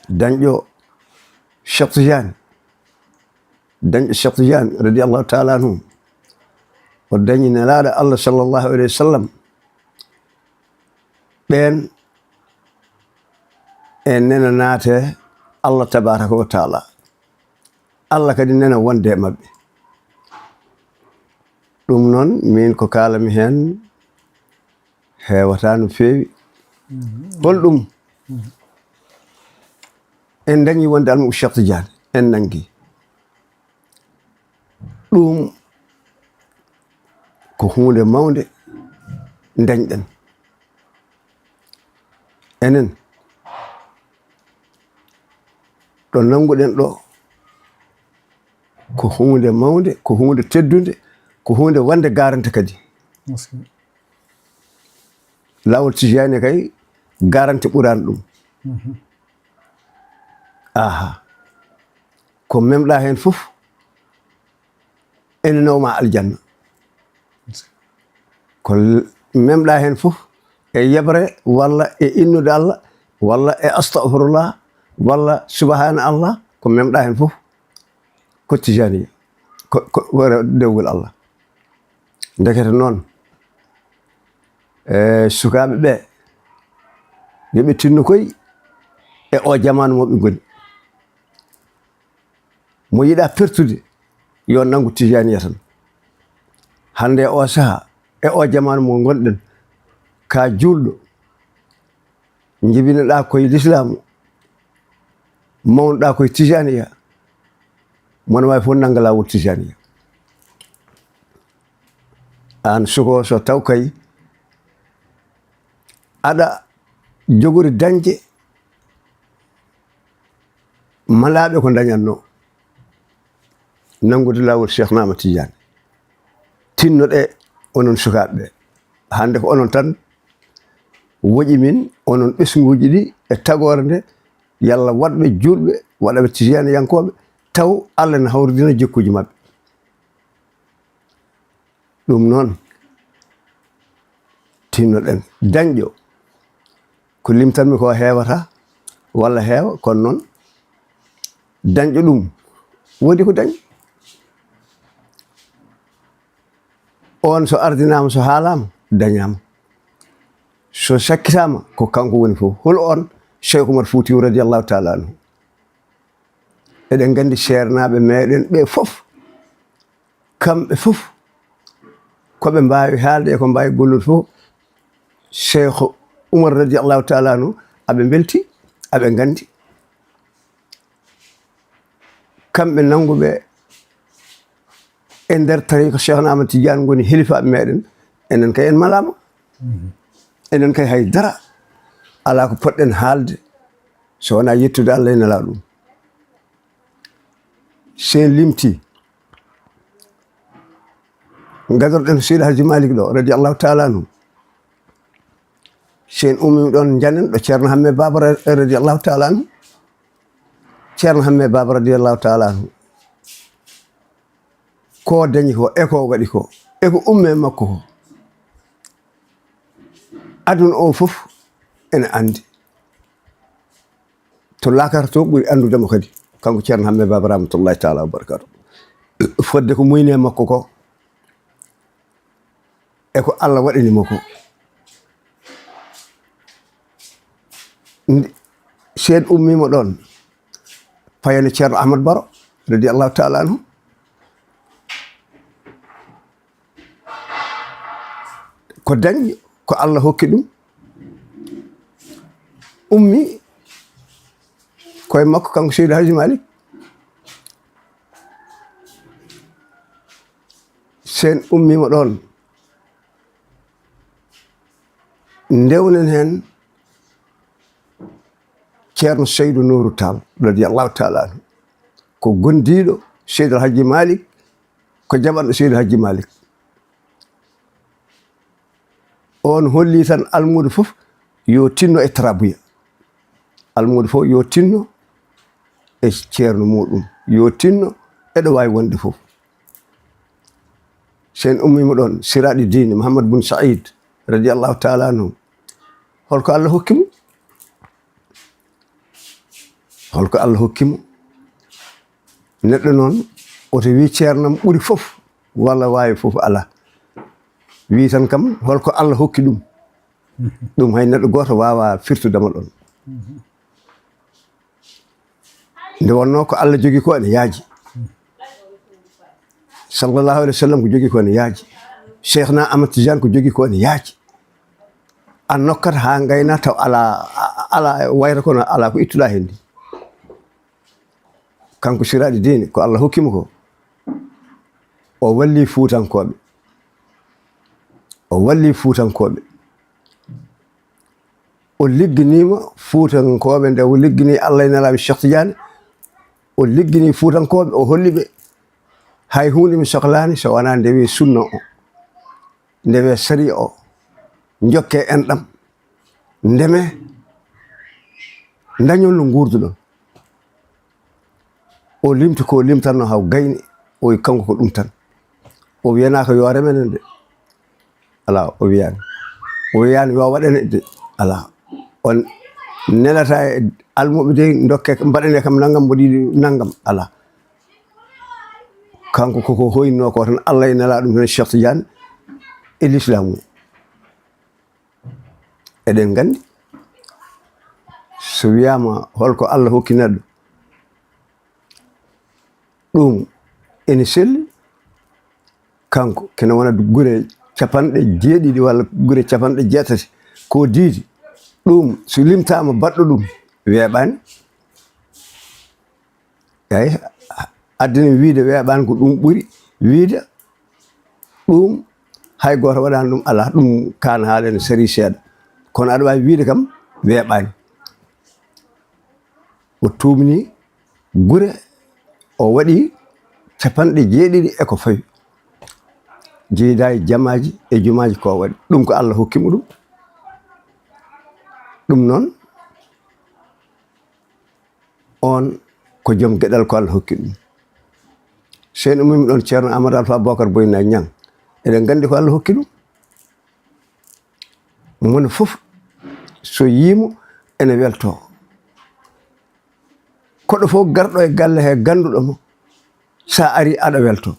Dañɗo Cheikh Tidiane, dañɗo Cheikh Tidiane radiyallahu taala anhu, o dañi Nelaaɗo Allah sallallahu alayhi wa sallam, ɓeen e nena naate Allah tabaraka wa taala. Allah kadi nena wonde e maɓɓe. Ɗum noon, miin ko kaalami heen heewataa no feewi. Hol ɗum? En dañii wonde almuɓe Cheikh Tidiane, en nanngi. Ɗum ko huunde mawnde dañɗen. Enen, ɗo nannguɗen ɗo, ko huunde mawnde, ko huunde teddunde, ko huunde wonde garante kadi. Laawol Tijaani kay, garante ɓuraani ɗum. Aha. Ko memɗa heen fof, ene nawma aljanna. Ko l-, memɗa heen fof, e yeɓre, walla e innude Allah, walla e astagfirullah, walla subhana Allah, ko memɗa heen fof, ko Tijaani, ko, ko, ko dewgol Allah. Ndekete noon, e sukaaɓe ɓe, yo ɓe tinno koy e o jamaanu mo ɓe ngoni. Mo yiɗa pertude, yo nanngu Tijaaniya tan. Hannde e o saha, e o jamaanu mo ngonɗen, ka juulɗo, njibinoɗa koye lislaamu, mawnoɗa koye Tijaaniya, mona waawi fof nannga laawol Tijaaniya. Aan suko so taw kay aɗa jogori dañde malaaɓe ko dañatno, nanngude laawol Cheikh Ahmad Tidiane. Tinnoɗe onon sukaaɓe ɓe. Hannde ko onon tan woƴi min, onon ɓesnguuji ɗi e tagoore nde, yalla waɗɓe juulɓe, waɗaɓe tijaaniyankooɓe, taw Allah ne hawridina jikkuuji maɓɓe. Ɗum noon, tinnoɗen. Dañƴo, ko limtanmi ko heewata, walla heewa, kono noon dañƴo ɗum, woodi ko dañ. On so ardinaama, so haalaama, dañaama. So sakkitaama, ko kanko woni fof. Hol on? Cheikh Oumar Foutiyou radiyallahu taala anhu. Eɗen nganndi ceernaaɓe meɗen ɓe fof, kamɓe fof, ko ɓe mbaawi haalde e ko mbaawi gollude fof, Cheikh Oumar radiyallahu taala anhu, aɓe mbelti, aɓe nganndi. Kamɓe nannguɓe e nder tariika Cheikh Ahmad Tidiane ngoni helifaaɓe meɗen, enen kay en malaama. Enen kay hay dara alaa ko poɗɗen haalde so wonaa yettude Allah e Nelaaɗo ɗum. Sen limti, gadorɗen Seydi Hadji Malick ɗo, radiyallahu taala anhu. Sen ummi ɗon, njanen ɗo Ceerno Hamme Baba ra-, radiyallahu taala anhu. Ceerno Hamme Baba radiyallahu taala anhu. Ko dañi ko, e ko waɗi ko, e ko umme makko ko. Aduna o fof ene anndi. To laakara to ɓuri anndude mo kadi. Kanko Ceerno Hamme Baba rahmatullahi taala wa barakatuh. Fodde ko muyne makko ko, e ko Allah waɗani mo ko. Ndi-, seen ummiima ɗoon, payani Ceerno Ahmad Baro, radiyallahu taala anhu. Ko dañi, ko Allah hokki ɗum. Ummi koye makko, kanko Seydi Hadji Malick. Seen ummiima ɗoon. Ndewnen heen Ceerno Seydou Nourou Tall, radiyallahu taala anhu. Ko gondiiɗo Seydi El Hadji Malick, ko jaɓanɗo Seydi El Hadji Malick. On holli tan almuudo fof yo tinno e tarabuya. Almuudo fof yo tinno e ceerno muɗum, yo tinno e ɗo waawi wonde fof. Sen ummiima ɗoon, siraaɗi diine, Mouhammad bun Saïd, radiyallahu taala anhu, holko Allah hokki mo? Holko Allah hokki mo? Neɗɗo noon, oto wii ceernam ɓuri fof, walla waawi fof, alaa. Wii tan kam, holko Allah hokki ɗum? Ɗum hay neɗɗo gooto waawaa firtudema ɗoon. Nde wonnoo ko Allah jogi ko ene yaaji. Sallallahu alayhi wa sallam ko jogi ko ene yaaji. Cheikhna Ahmad Tidiane ko jogi ko ene yaaji. A nokkat haa ngayna taw alaa, alaa wayra kono alaa ko ittuɗaa heen ndi. Kanko siraaɗi diine ko Allah hokki mo ko. O walli Fuutankooɓe. O walli Fuutankooɓe. O ligginiima Fuutankooɓe nde o liggini Allah e Nelaaɓe Cheikh Tidiane. O liggini Fuutankooɓe, o holli ɓe hay huunde mi soklaani so wonaa nde wiyee sunna o, nde wiyee sariya o. Njokke enɗam. Ndeme. Ndañon no nguurduɗon. O limti ko limtanno haa o gayni, o wi kanko ko ɗum tan. O wiyanaaka yo remenen de. Alaa, o wiyaani. O wiyaani yo waɗane de. Alaa. On nelata e almuɓe de, ndokke, mbaɗane kam nangam, mboɗi nangam. Alaa. Kanko koko hoyno ko tan Allah e Nelaaɗo ɗum tan Cheikh Tidiane e l'islam o. Eɗen nganndi, so wiyaama holko Allah hokki neɗɗo, ɗum ene selli, kanko kene wona gure capanɗe jeeɗiɗi walla gure capanɗe jeetati ko diidi, ɗum so limtaama baɗɗo ɗum weeɓaani. Eyi, addani wiide weeɓaani ko ɗum ɓuri wiide ɗum hay gooto waɗaani ɗum alaa, ɗum kaan haala ene sari seeɗa. Kono aɗa waawi wiide kam weeɓaani. O tuumni gure, o waɗi capanɗe jeeɗiɗi e ko fawi. Jeyda e jamaaji e jumaaji ko waɗi. Ɗum ko Allah hokki mo ɗum. Ɗum noon, on ko joom geɗal ko Allah hokki ɗum. Seen ummimi ɗoon Ceerno Amadou Alpha Bocar Boyna Niang. Eɗen nganndi ko Allah hokki ɗum. Mone fof so yiimo ene welto. Koɗo fof garɗo e galle he gannduɗo mo, sa ari aɗa welto.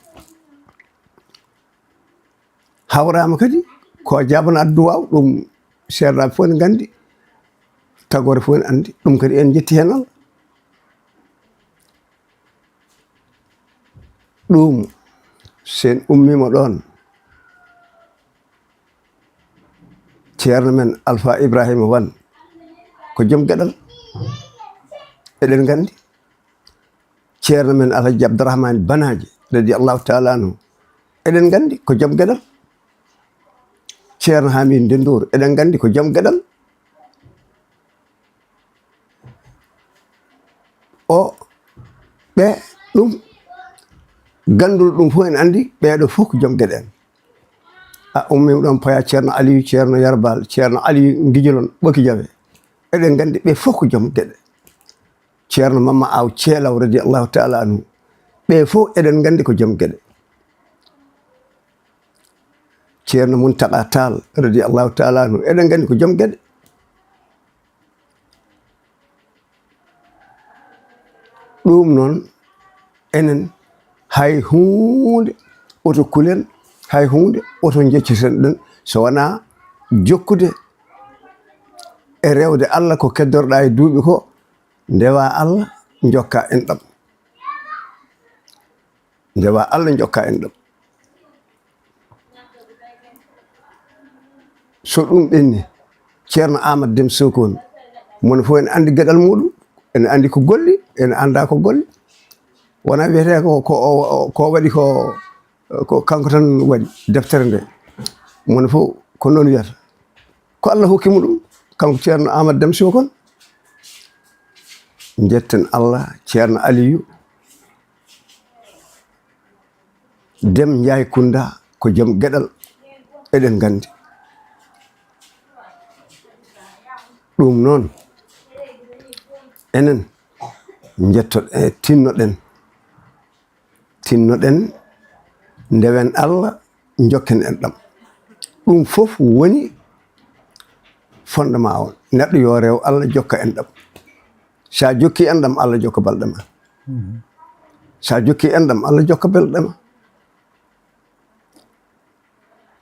Hawrama kadi ko jabana adduwaw, ɗum seernaɓe fof ne nganndi, tagore fof ne anndi ɗum, kadi en jetti heen Allah. Ɗum sen ummima ɗon, ceerno men Alpha Ibrahima Wan ko joom geɗal, eɗen nganndi. Ceerno men Alhaji Abdourahmane Banaji, radiyallahu taala anhu, eɗen nganndi ko joom geɗal. Ceerno Hamidou Ndendour, eɗen nganndi ko joom geɗal. O ɓe ɗum gannduɗo ɗum fof en anndi, ɓeeɗo fof ko joom geɗe en. A ummima ɗon, paya ceerno Aliou, ceerno Yarbal, ceerno Aliou Ngijolon, Ɓoki Jawe, eɗen nganndi ɓe fof ko joom geɗe. Ceerno Mamma Aw Ceelaw, radiyallahu taala anhu, ɓe fof eɗen nganndi ko joom geɗe. Ceerno Muntaka Taal, radiyallahu taala anhu, eɗen nganndi ko joom geɗe. Ɗum noon, enen hay huunde oto kulen, hay huunde oto njecciten ɗen, so wonaa jokkude e rewde Allah ko keddorɗa e duuɓi ko, ndewa Allah, njokka en ɗam. Ndewa Allah, njokka en ɗam. So ɗum ɓenni, Ceerno Aamadu Dem Sokoni, moni fof ene anndi geɗal muɗum, ene anndi ko golli, ene annda ko golli. Wona wiyetee ko, ko o, o, ko waɗi ko, ko kanko tan waɗi deftere nde. Moni fof ko noon wiyata. Ko Allah hokki mo ɗum, kanko Ceerno Aamadu Dem Sokoni. Njetten Allah, Ceerno Aliyu Dem Njaay Kunda ko joom geɗal, eɗen nganndi. Ɗum noon, enen njetto-, e, tinnoɗen, tinnoɗen, ndewen Allah, njokken en ɗam. Ɗum fof woni fondement o. Neɗɗo yo rew Allah, jokka en ɗam. Sa jokki en ɗam, Allah jokka balɗe ma. Mhm. Sa jokki en ɗam, Allah jokka balɗe ma.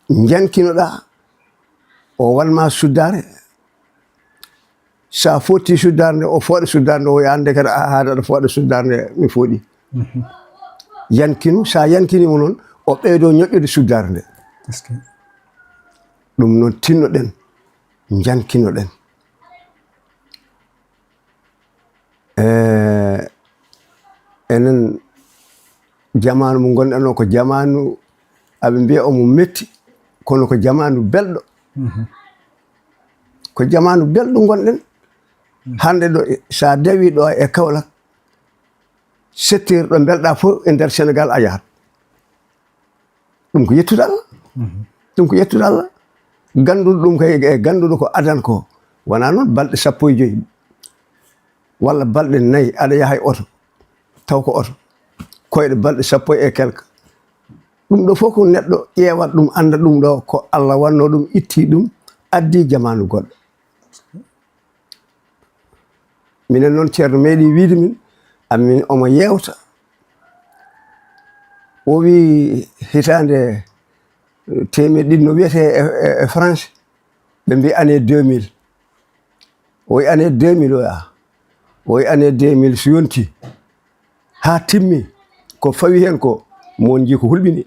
Njankinoɗa, o wanma suddaare. Sa fotti suddaare nde, o fooɗa suddaare nde, o wiya, "Aan de kadi, a haada aɗa fooɗa suddaare nde, mi fooɗi." Mhm. Yankinu, sa yankinimo noon, o ɓeydo ñoƴƴude suddaare nde. Est-ce que? Ɗum noon tinnoɗen, njankinoɗen. E, enen jamaanu mo ngonɗen o ko jamaanu, aɓe mbiya omo metti, kono ko jamaanu belɗo. Mhm. Ko jamaanu belɗo ngonɗen. Mhm. Hannde ɗo, sa dewi ɗo e Kaolack, sept heures ɗo mbelɗa fof e nder Sénégal a yahat. Ɗum ko yettude Allah. Mhm. Ɗum ko yettude Allah. Gannduɗo ɗum kay, e gannduɗo ko adan ko. Wona noon balɗe sappo e joy walla balɗe nayi aɗa yaha e oto, taw ko oto. Koyɗe balɗe sappo e quelque. Ɗum ɗo fof ko neɗɗo ƴeewat ɗum, annda ɗum ɗo ko Allah wanno ɗum, itti ɗum, addi jamaanu goɗɗo. Minen noon, Ceerno meeɗi wiide min, amin omo yeewta. O wi hitaande, eh, teemeɗɗe ɗiɗi no wiyetee e, e, e France, ɓe mbi année deux mille. O wi année deux mille o yaa. O wi année deux mille so yonti haa timmi, ko fawi heen ko, mon njii ko hulɓini.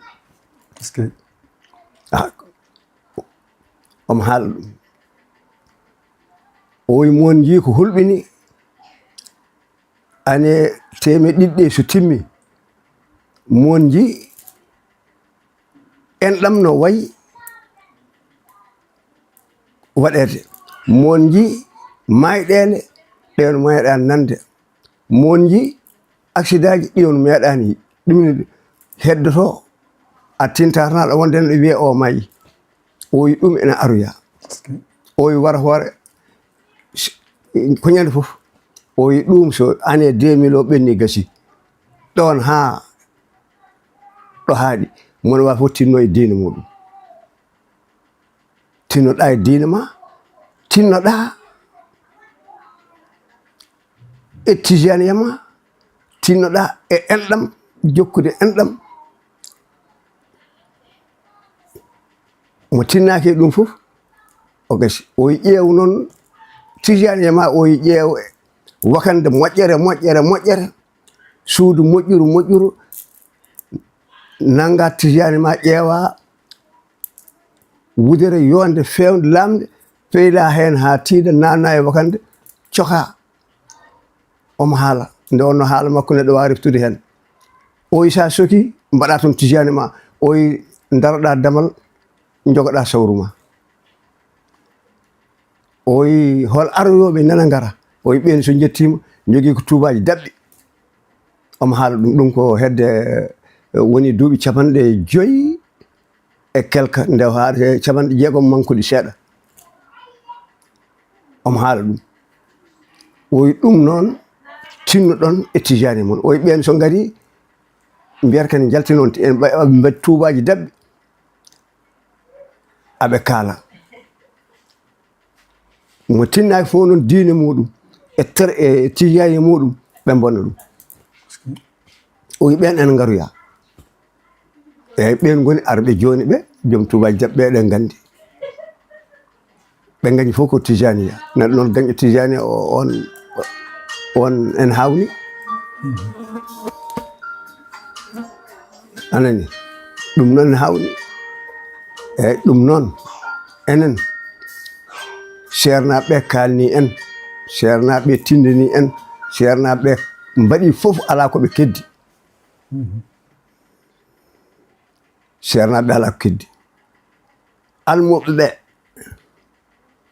Est-ce que? Ah, omo haala ɗum. O wi mon njii ko hulɓini, année teemeɗɗe ɗiɗi ɗe so timmi, mon njii en ɗam no wayi waɗeede. Mon njii mayɗeele ɗe on meeɗaani nande. Mon njii aksidaaji ɗi on meeɗaani. Ɗum ne heddoto, a tinta tan aɗa wonde ne wiya o mayi. O wi ɗum ene aroya. O wi wara hoore, s-, ko ñande fof. O wi ɗum so année deux mille o ɓenni gasi. Ɗon haa ɗo haaɗi. Mon wa fof tinno e diine muɗum. Tinnoɗa e diine ma, Tinnoɗaa e tijaaniyama, tinnoɗaa e enɗam, jokkude enɗam. Mo tinnaaki e ɗum fof, o gasi. O ƴeew noon tijaaniyama, o ƴeew wakande moƴƴere, moƴƴere, moƴƴere, suudu moƴƴuru, moƴƴuru, nannga tijaaniyama, ƴeewa wudere, yonde, fewnde, lamnde, peyla heen haa tiiɗa, naatna e wakande, coka. Omo haala. Nde wonno haala makko neɗɗo waawi reftude heen. Oyi, so a soki, mbaɗa toon tijaani ma. Oyi, ndaroɗa damal, njogoɗa sawru ma. Oyi, hol aroyooɓe nana ngara? Oyi, ɓeen so njettiima, njogii ko tuubaaji daɓɓi. Omo haala ɗum. Ɗum ko hedde, eh, woni duuɓi capanɗe joyi e quelque, nde o haali capanɗe jeegom mankuɗi seeɗa. Omo haala ɗum. Oyi, ɗum noon, tinnoɗon e tijaani mon. Oyi, ɓeen so ngari, mbiyata kadi njaltinon, en mba-, mbaɗi tuubaaji daɓɓi. Aɓe kaala. Mo tinnaaki fof noon diine muɗum, e ter-, e tijaani muɗum, ɓe mbonna ɗum. O wi ɓeen ene ngaroya. Eeyi, ɓeen ngoni arɓe jooni ɓe, joom tuubaaji daɓɓi ɓe, eɗen nganndi. Ɓe ngañi fof ko tijaaniya. Neɗɗo noon gañɗo tijaaniya o, on, on en haawni. Anani, ɗum noon haawni. Eeyi, ɗum noon, enen, seernaaɓe ɓe kaalni en, seernaaɓe ɓe tindini en, seernaaɓe ɓe mbaɗi fof, alaa ko ɓe keddi. Seernaaɓe ɓe alaa ko keddi. Almuɓɓe ɓe,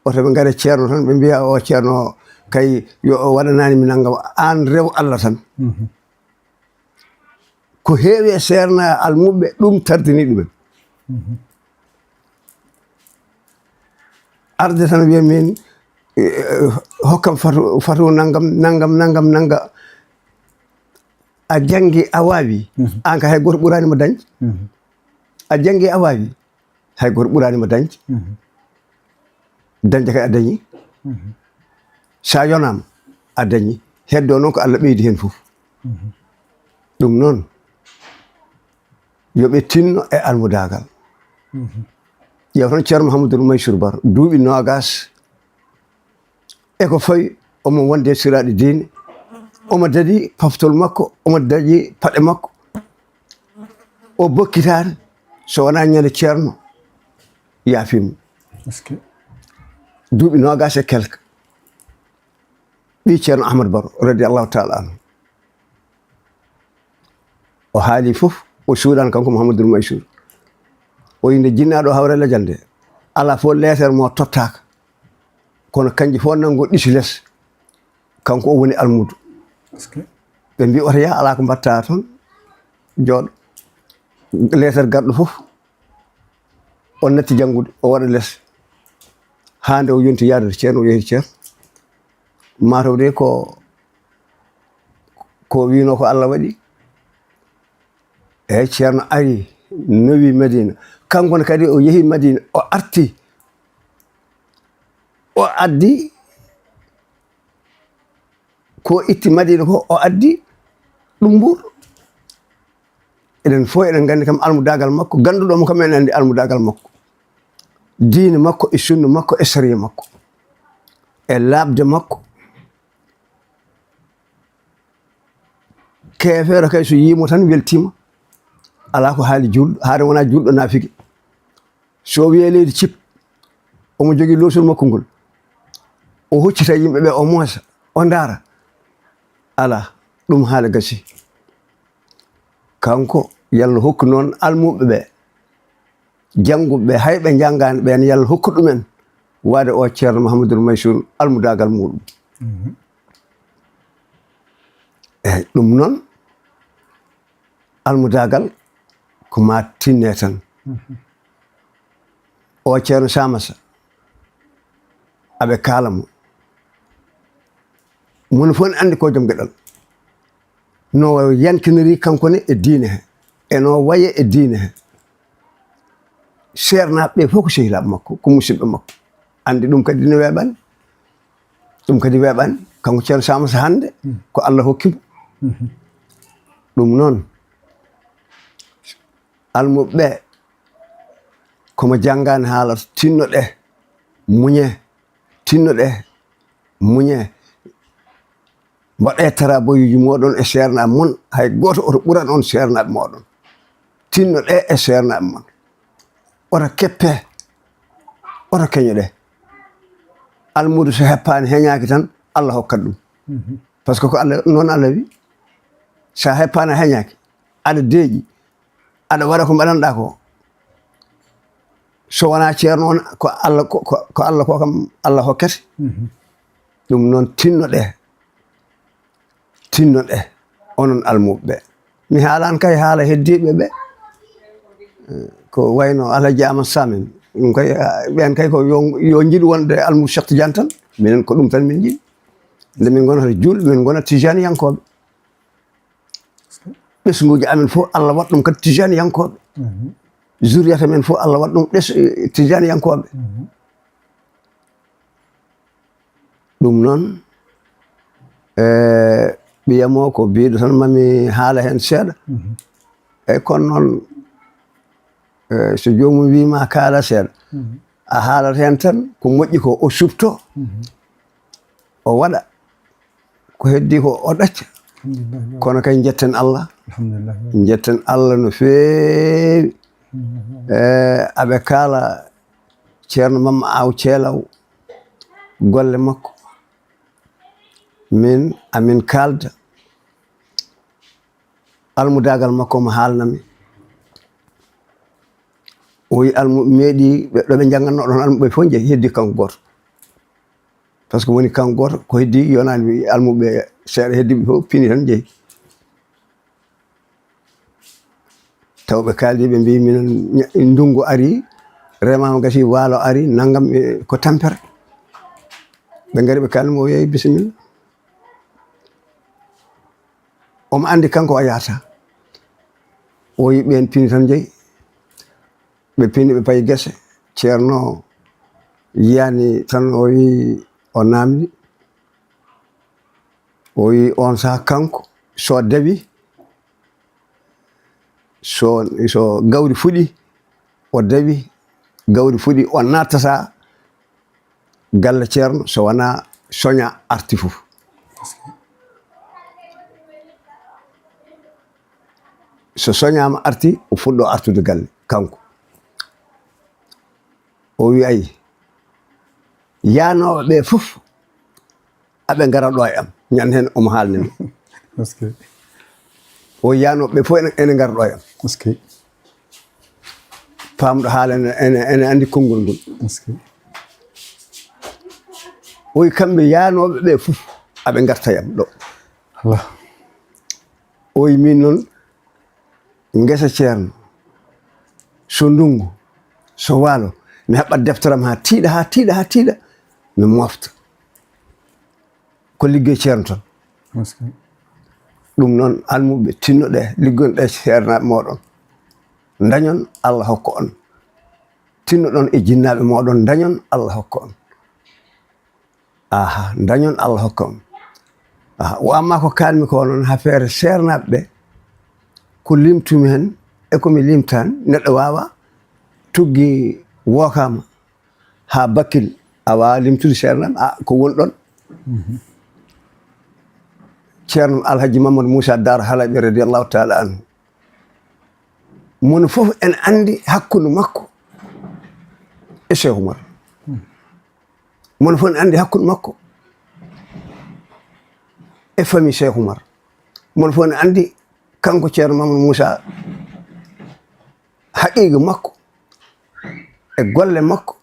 oto ɓe ngare ceerno tan, ɓe mbiya o ceerno kay yo o waɗanani mi nanngam, aan rew Allah tan. Ko heewi e seernaa almuɓɓe, ɗum tardini ɗumen. Arde tan wiya min, eh, hokkam fatu, fatu nanngam, nanngam, nanngam, nanngam. A janngi, a waawi. Aan ka hay gooto ɓuraani ma dañde. A janngi, a waawi. Hay gooto ɓuraani ma dañde. Dañde kay a dañi. So a yonaama, a dañi. Heddo noon ko Allah ɓeydi heen fof. Ɗum noon, yo ɓe tinno e almudaagal. Ƴeew tan Ceerno Mouhamadoul Mansour Baro, duuɓi noogaas e ko fawi, omo wonde e siraaɗi diine, omo daɗi paftol makko, omo daɗi paɗe makko. O bokkitaani so wonaa ñande Ceerno yaafiima. Duuɓi noogaas e quelque. Ɓii Ceerno Ahmad Baro, radiyallahu taala anhu. O haali fof, o suuɗaani kanko Mouhamadoul Mansour. O wi nde jinnaaɗo hawre lajal nde, alaa fof leeter mo tottaaka. Kono kanji fof nanngo ɗisi les. Kanko o woni almuudo. Ɓe mbi oto yaa, alaa ko mbaɗta toon. Jooɗo. Leeter garɗo fof. O natti janngude, o waɗa les. Haa nde o yonti yaade to Ceerno, o yehi to Ceerno. Mataw de ko, ko wiino ko Allah waɗi. Eeyi, Ceerno ari, nowi Madina. Kanko ne kadi o yehi Madina, o arti. O addi ko itti Madina ko, o addi ɗum Mbuur. Eɗen fof eɗen nganndi kam almudaagal makko, gannduɗo mo kam ene anndi almudaagal makko. Diine makko e sunna makko e sariya makko. E laaɓde makko. Keefeero kay so yiimo tan weltiima. Alaa ko haali juulɗo, haade wonaa juulɗo naafiki. So o wiyee leydi cip, omo jogii loosol makko ngol. O huccita yimɓe ɓe, o moosa, o ndaara. Alaa, ɗum haala gasi. Kanko, Yalla hokku noon almuɓɓe ɓe, jannguɓe ɓe, hay ɓe njanngaani ɓeen, Yalla hokku ɗumen waade o Ceerno Mouhamadoul Mansour almudaagal muɗum. Eeyi, ɗum noon, almudaagal ko ma tinne tan. O Ceerno Samassa, aɓe kaala mo. Moni fof ne anndi ko joom geɗal. No yankiniri kanko ne e diine he. E no waye e diine he. Seernaaɓe ɓe fof ko sehilaaɓe makko, ko musidɓe makko. Anndi ɗum kadi ne weeɓani. Ɗum kadi weeɓani. Kanko Ceerno Samata hannde ko Allah hokki mo. Ɗum noon, almuɓɓe ɓe, ko mo janngaani haalata, tinnoɗee, muñee, tinnoɗee, muñee. Mbaɗee taraboyuuji mooɗon e seernaaɓe mon, hay gooto oto ɓuran on seernaaɓe mooɗon. Tinnoɗee e seernaaɓe mon. Oto keppee, oto keñoɗee. Almuudo so heppaani, heñaaki tan, Allah hokkat ɗum. Par ce que ko Allah, noon Allah wi. So a heppaani, a heñaaki, aɗa deeƴi, aɗa waɗa ko mbaɗanɗaa ko, so wonaa ceerno on, ko Allah, ko, ko, ko Allah ko kam Allah hokkete. Ɗum noon, tinnoɗee, tinnoɗee, onon almuɓɓe ɓe. Mi haalaani kay haala heddiiɓe ɓe. Eh, ko wayno Alhaji Amadou Sam en. Ɗum kay, ah, ɓeen kay ko yo, yo njiɗu wonde almuɓɓe Cheikh Tidiane tan. Minen ko ɗum tan min njiɗi. Nde min ngonata juulɓe, min ngona tijaaniyankooɓe. Ɓesnguuji amen fof, Allah waɗ ɗum kadi tijaaniyankooɓe. Zurriyata men fof, Allah waɗ ɗum ɗes-, eh, tijaaniyankooɓe. Ɗum noon, e, ɓiyam o ko biiɗo tan, mami haala heen seeɗa. Eyyi, kono noon, e, so joomum wii ma kaala seeɗa, a haalat heen tan ko moƴƴi ko, o suɓto, o waɗa. Ko heddii ko o ɗacca. Alhamdulillah. Kono kay, njetten Allah. Alhamdulillah. Njetten Allah no feewi. Alhamdulillah. E, aɓe kaala Ceerno Mamma Aw Ceelaw, golle makko. Min, amin kaalda. Almudaagal makko mo haalnami. O wi almu-, meeɗi ɓe, ɗo ɓe njannganno ɗon almuɓɓe fof njehi, heddi kanko gooto. Par ce que woni kanko gooto, ko heddi yonaani almuɓɓe seeɗa, heddi ɓe fof pini tan njehi. Taw ɓe kaaldi, ɓe mbi, minen ña-, ndunngu ari, remaama gasi, waalo ari, nanngam, e, ko tampere. Ɓe ngari, ɓe kaaldi mo, o yehi, bisimilla. Omo anndi kanko o yahata. O yi ɓeen pini tan njehi. Ɓe pini, ɓe payi gese. Ceerno yiyani tan, o yi, o naamndi. O yi on saha kanko, so dawi, so, so gawri fuɗi, o dawi, gawri fuɗi, o nattata galle ceerno so wonaa soña arti fof. So soñaama arti, o fuɗɗo artude galle, kanko. O wi, "Ay, yaanooɓe ɓe fof, aɓe ngara ɗo e am." Ñande heen omo haalni mi. Est-ce que? O yaanooɓe ɓe fof ene, ene ngara ɗo e am. Est-ce que? Paamɗo haala ene, ene, ene anndi konngol ngol. Est-ce que? O wi, "Kamɓe yaanooɓe ɓe fof, aɓe ngarta e am ɗo." Allah. O wi, "Min noon, ngesa ceerno, so ndunngu, so waalo, mi haɓɓat deftere am haa tiiɗa, haa tiiɗa, haa tiiɗa, mi mofta." Ko liggey ceerno tan. Ɗum noon, almuɓɓe, tinnoɗee, liggonɗee seernaaɓe mooɗon. Ndañon, Allah hokka on. Tinnoɗon e jinnaaɓe mooɗon, ndañon, Allah hokka on. Aha, ndañon, Allah hokka on. Aha, wa amma ko kaanmi ko noon, affaire seernaaɓe ɓe, ko limtumi heen e ko mi limtaani, neɗɗo waawa tuggi wookaama haa Bakkil, a waawa limtude seernaaɓe, a, ko woni ɗon. Ceerno Alhaji Mamadou Moussa Dar Halaɓi, radiyallahu taala anhu. Mono fof en anndi hakkunde makko e Cheikh Oumar. Mono fof ne anndi hakkunde makko e famille Cheikh Oumar. Mono fof ne anndi kanko Ceerno Mamadou Moussa haqiiqa makko e golle makko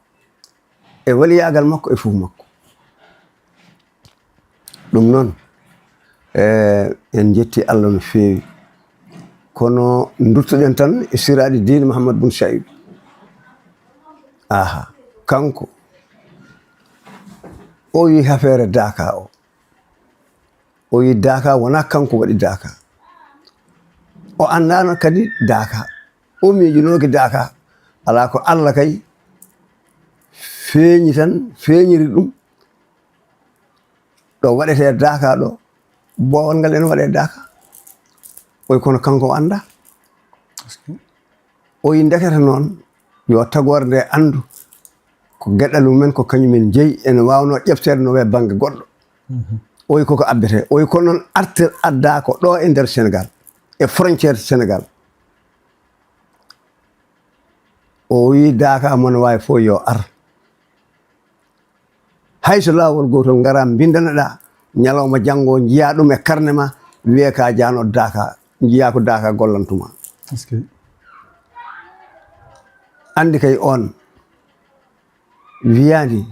e waliyaagal makko e fof makko. Ɗum noon, e, en njetti Allah no feewi. Kono nduttuɗen tan e siraaɗi diine Mouhammad Bun Saïd. Aha, kanko, o yi affaire Daaka o. O yi Daaka, wonaa kanko waɗi Daaka. O anndaano kadi Daaka. O miijunooki Daaka. Alaa ko Allah kay peeñi tan, feeñiri ɗum. Ɗo waɗetee daaka ɗo, boowal ngal ene waɗee daaka. Oy kono kanko o anndaa. Oy ndekete noon, yo tagoore nde anndu ko geɗal mumen, ko kañum en jeyi, ene waawnoo ƴefteede no wee bannge goɗɗo. Oy koko abbetee. Oy kono noon artir addaa ko ɗo e nder Senegaal, e frontière Senegaal. O wii daaka mon waawi fof yo ar. Hay so laawol gootol ngaraa mbinndanaɗaa, ñalawma janngo njiyaa ɗum e karne ma, wiyee ka jaanooɗo daaka, njiyaa ko daaka gollantuma. Est-ce que? Anndi kay on wiyaani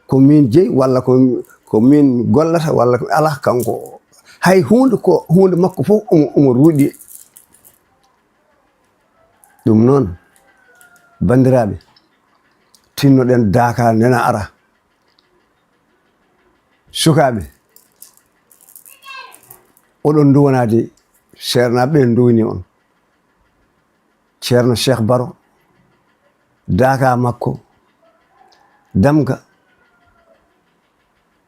ko min jeyi walla ko, ko min gollata walla ko alaa kanko. Hay huunde ko huunde makko fof omo, omo ruuɗi. Ɗum noon, banndiraaɓe, tinnoɗen daaka nena ara. Sukaaɓe, oɗon nduwanaade seernaaɓe ɓe nduwani on. Ceerno Cheikh Baro, daaka makko, damga,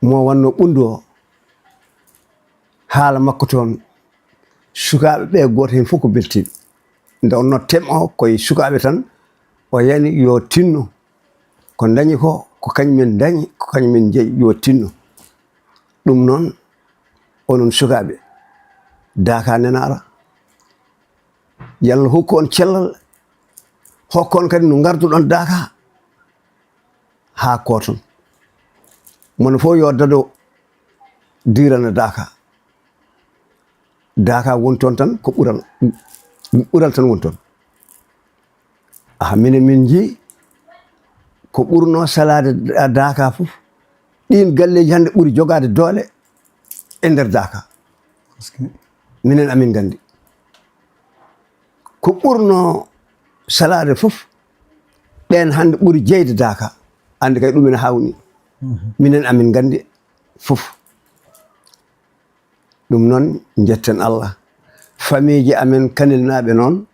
mo wannoo ɓunndu o, haala makko toon, sukaaɓe ɓe gooto heen fof ko beltiiɓe. Nde wonnoo tem o koye sukaaɓe tan, o yani yo tinno. Ko ndañi ko, ko kañum en ndañi, ko kañum en njeyi, yo tinno. Ɗum noon, onon sukaaɓe, daaka nena ara. Yalla hokku on cellal, hokku on kadi no ngarduɗon daaka haa kooton. Mono fof yo dado diirana daaka. Daaka woni toon tan ko ɓural, ɓural tan woni toon. Aha, minen min njii ko ɓurnoo salaade da-, daaka fof. Ɗiin galleeji hannde ɓuri jogaade doole e nder daaka. Parce que minen amin nganndi. Ko ɓurnoo salaade fof, ɓeen hannde ɓuri jeyde daaka. Anndi kay ɗum ene hawni. Mhm. Minen amin nganndi fof. Ɗum noon, njetten Allah. Famiiji amen Kanilnaaɓe noon,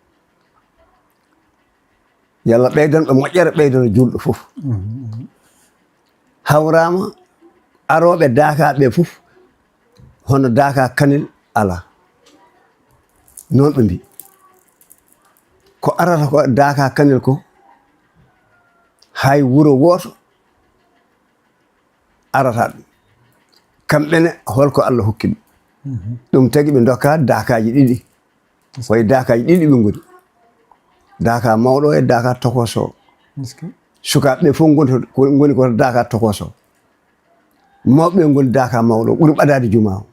yalla ɓeydan ɓe moƴƴere, ɓeydana juulɗo fof. Mhm. Hawraama arooɓe daakaaɓe fof, hono daaka Kanel alaa. Noon ɓe mbii. Ko arata ko daaka Kanel ko, hay wuro wooto arata ɗum. Kamɓe ne, holko Allah hokki ɓe? Mhm. Ɗum tagi ɓe ndokka daakaaji ɗiɗi. Koye daakaaji ɗiɗi ɓe ngoni. Daaka mawɗo e daaka tokoso. Est-ce que? Sukaaɓe ɓe fof ngoni, ko, ngoni ko daaka tokoso. Mawɓe ɓe ngoni daaka mawɗo, ɓuri ɓadaade juma o.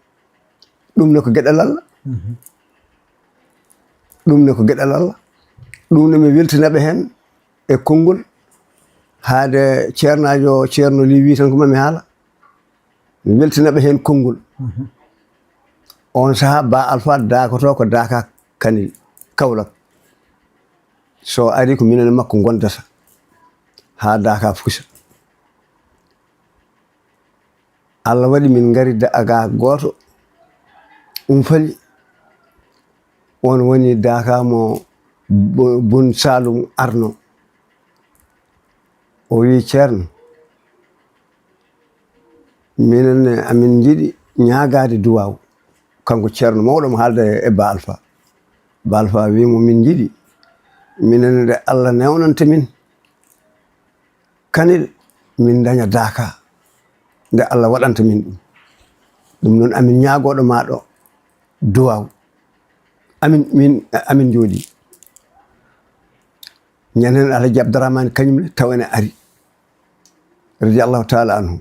Ɗum ne ko geɗal Allah. Mhm. Ɗum ne ko geɗal Allah. Ɗum ne mi weltina ɓe heen e konngol. Haade ceernaajo, ceerno Li wi tan ko mami haala. Mi weltina ɓe heen konngol. Mhm. On sahaa Ba Alfa daakoto ko daaka Kanel, Kaolack. So ari ko minen e makko ngondata haa daaka fusa. Allah waɗi min ngari da-, ga gooto. Ɗum fali. On woni daaka mo bu-, Bun Saalum arno. O wi, "Ceerno, minen ne amin njiɗi ñaagaade duwaaw." Kanko ceerno mawɗo mo haalda e Ba Alfa. Ba Alfa wi mo, "Min njiɗi, minen nde Allah newnanta min Kanel, min daña daaka, nde Allah waɗanta min ɗum. Ɗum noon amin ñaagooɗo ma ɗo duwaaw." Amin, min, amin njooɗi. Ñanden Alhaji Abdourahmane kañum ne taw ene ari. Radiyallahu taala anhu.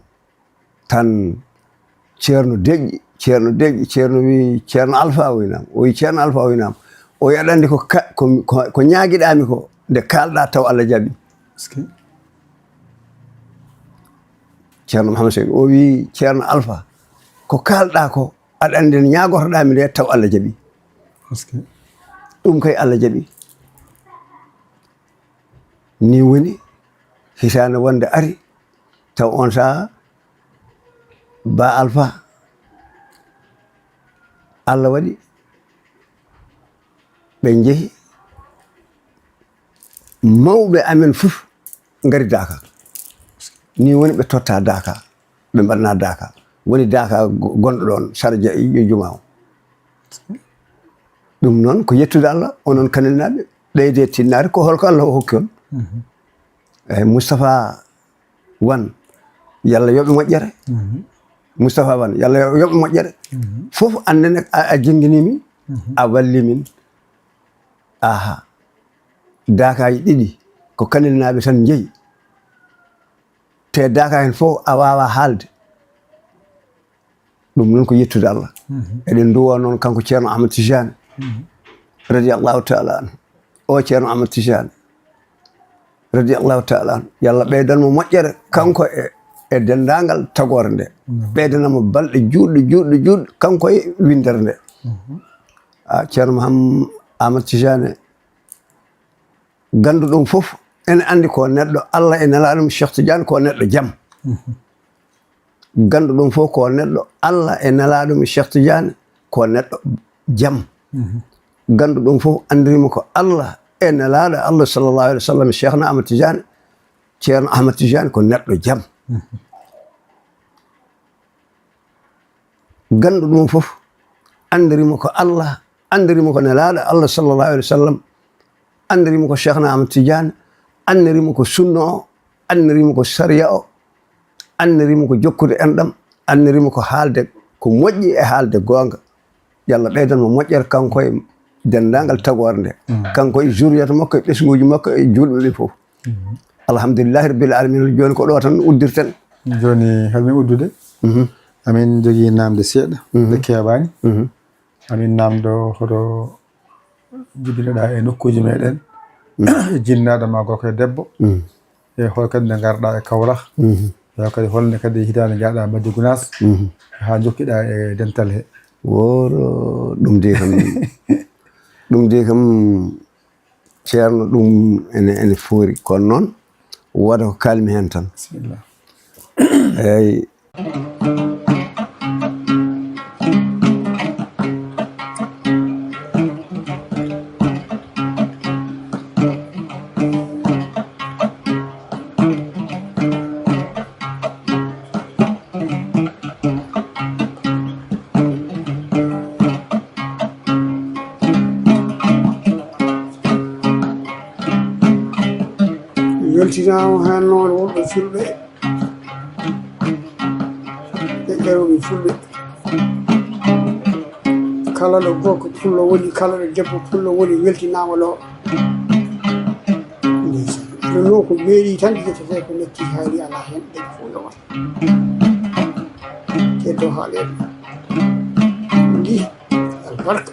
Tan ceerno deƴƴi, ceerno deƴƴi, ceerno wi, "Ceerno Alfa o winama." O wi, "Ceerno Alfa o winama." O wi, "Aɗa anndi ko ka-, ko, ko, ko ñaagiɗami ko, nde kaalɗa taw Allah jaɓi." Est-ce que? Ceerno Mouhamed Seydi, o wi, "Ceerno Alfa, ko kaalɗa ko, aɗa anndi no ñaagotoɗami nde taw Allah jaɓi." Est-ce que? Ɗum kay Allah jaɓi. Ni woni, hitaande wonde ari, taw on saha Ba Alfa, Allah waɗi ɓe njehi, mawɓe amen fof ngari daaka. Ni woni ɓe totta daaka, ɓe mbaɗna daaka. Woni daaka go-, gonɗo ɗon, sara ja-, juma o. Ɗum noon ko yettude Allah, onon Kanelnaaɓe, ɓeyde tinnaade ko holko Allah o hokki on. Mhm. Eyi, Moustapha Wan, yalla yoɓe moƴƴere. Mhm. Moustapha Wan, yalla yo-, yoɓe moƴƴere. Mhm. Fof annene a, a jennginii min, mhm, a walli min. Aha. Daakaaji ɗiɗi, ko Kanelnaaɓe tan njeyi. Te daaka heen fof a waawaa haalde. Ɗum noon ko yettude Allah. Mhm. Eɗen nduwa noon kanko Ceerno Ahmad Tijani, mhm, radiyallahu taala anhu. O Ceerno Ahmad Tijani, radiyallahu taala anhu. Yo Allah ɓeydan mo moƴƴere, kanko e, e denndaangal tagoore nde. Mhm. Ɓeydana mo balɗe juutɗe, juutɗe, juutɗe, kanko e winndere nde. Mhm. A, Ceerno Muhammad Ahmad Tijani, ganndo ɗum fof, ene anndi ko neɗɗo Allah e nelaaɗo mum Cheikh Tidiane ko neɗɗo jam. Mhm. Ganndo ɗum fof ko neɗɗo Allah e nelaaɗo mum Cheikh Tidiane ko neɗɗo jam. Mhm. Ganndo ɗum fof anndirimo ko Allah e nelaaɗo Allah sallallahu alaihi wa sallam, Cheikhna Ahmad Tidiane, Ceerno Ahmad Tidiane ko neɗɗo jam. Mhm. Ganndo ɗum fof, anndirimo ko Allah, anndirimo ko nelaaɗo Allah sallallahu alaihi wa sallam, anndirimo ko Cheikhna Ahmad Tidiane, anndirimo ko sunna o, anndirimo ko sariya o, anndirimo ko jokkude enɗam, anndirimo ko haalde ko moƴƴi e haalde goonga. Yo Allah ɓeydan mo moƴƴere kanko e denndaangal tagoore nde. Mm. Kanko e zuriyata makko e ɓesnguuji makko e juulɓe ɓe fof. Mhm. Alhamdulillahi rabbil alamina, jooni ko ɗo tan uddirten. Jooni, hamin uddude. Mhm. Amin jogii naamnde seeɗa, mhm, nde keewaani. Mhm. Amin naamndo hoto jibinoɗaa e nokkuuji meɗen, mhm, e jinnaaɗo ma gorko e debbo. Mhm. E hol kadi nde ngarɗaa e Kawlax? Mhm. E hol kadi, holnde kadi hitaande njahɗaa Madina Gunaas? Mhm. Haa njokkiɗaa e dental he? Woro ɗum de kam, ɗum de kam, Ceerno, ɗum ene, ene foori, kono noon wooda ko kaalmi heen tan. Bisimilla. Eeyi. Weltinaama heen noon wonɓe fulɓe e ƴeewɓe fulɓe. Kala ɗo gorko pullo woni, kala ɗo debbo pullo woni, weltinaama ɗo. Ndeysaan. Ɗum noon ko meeɗi tan ƴettetee ko natti haali alaa heen, ɗen fof yo waɗ. Keddoo haaleede. Ndi albarka.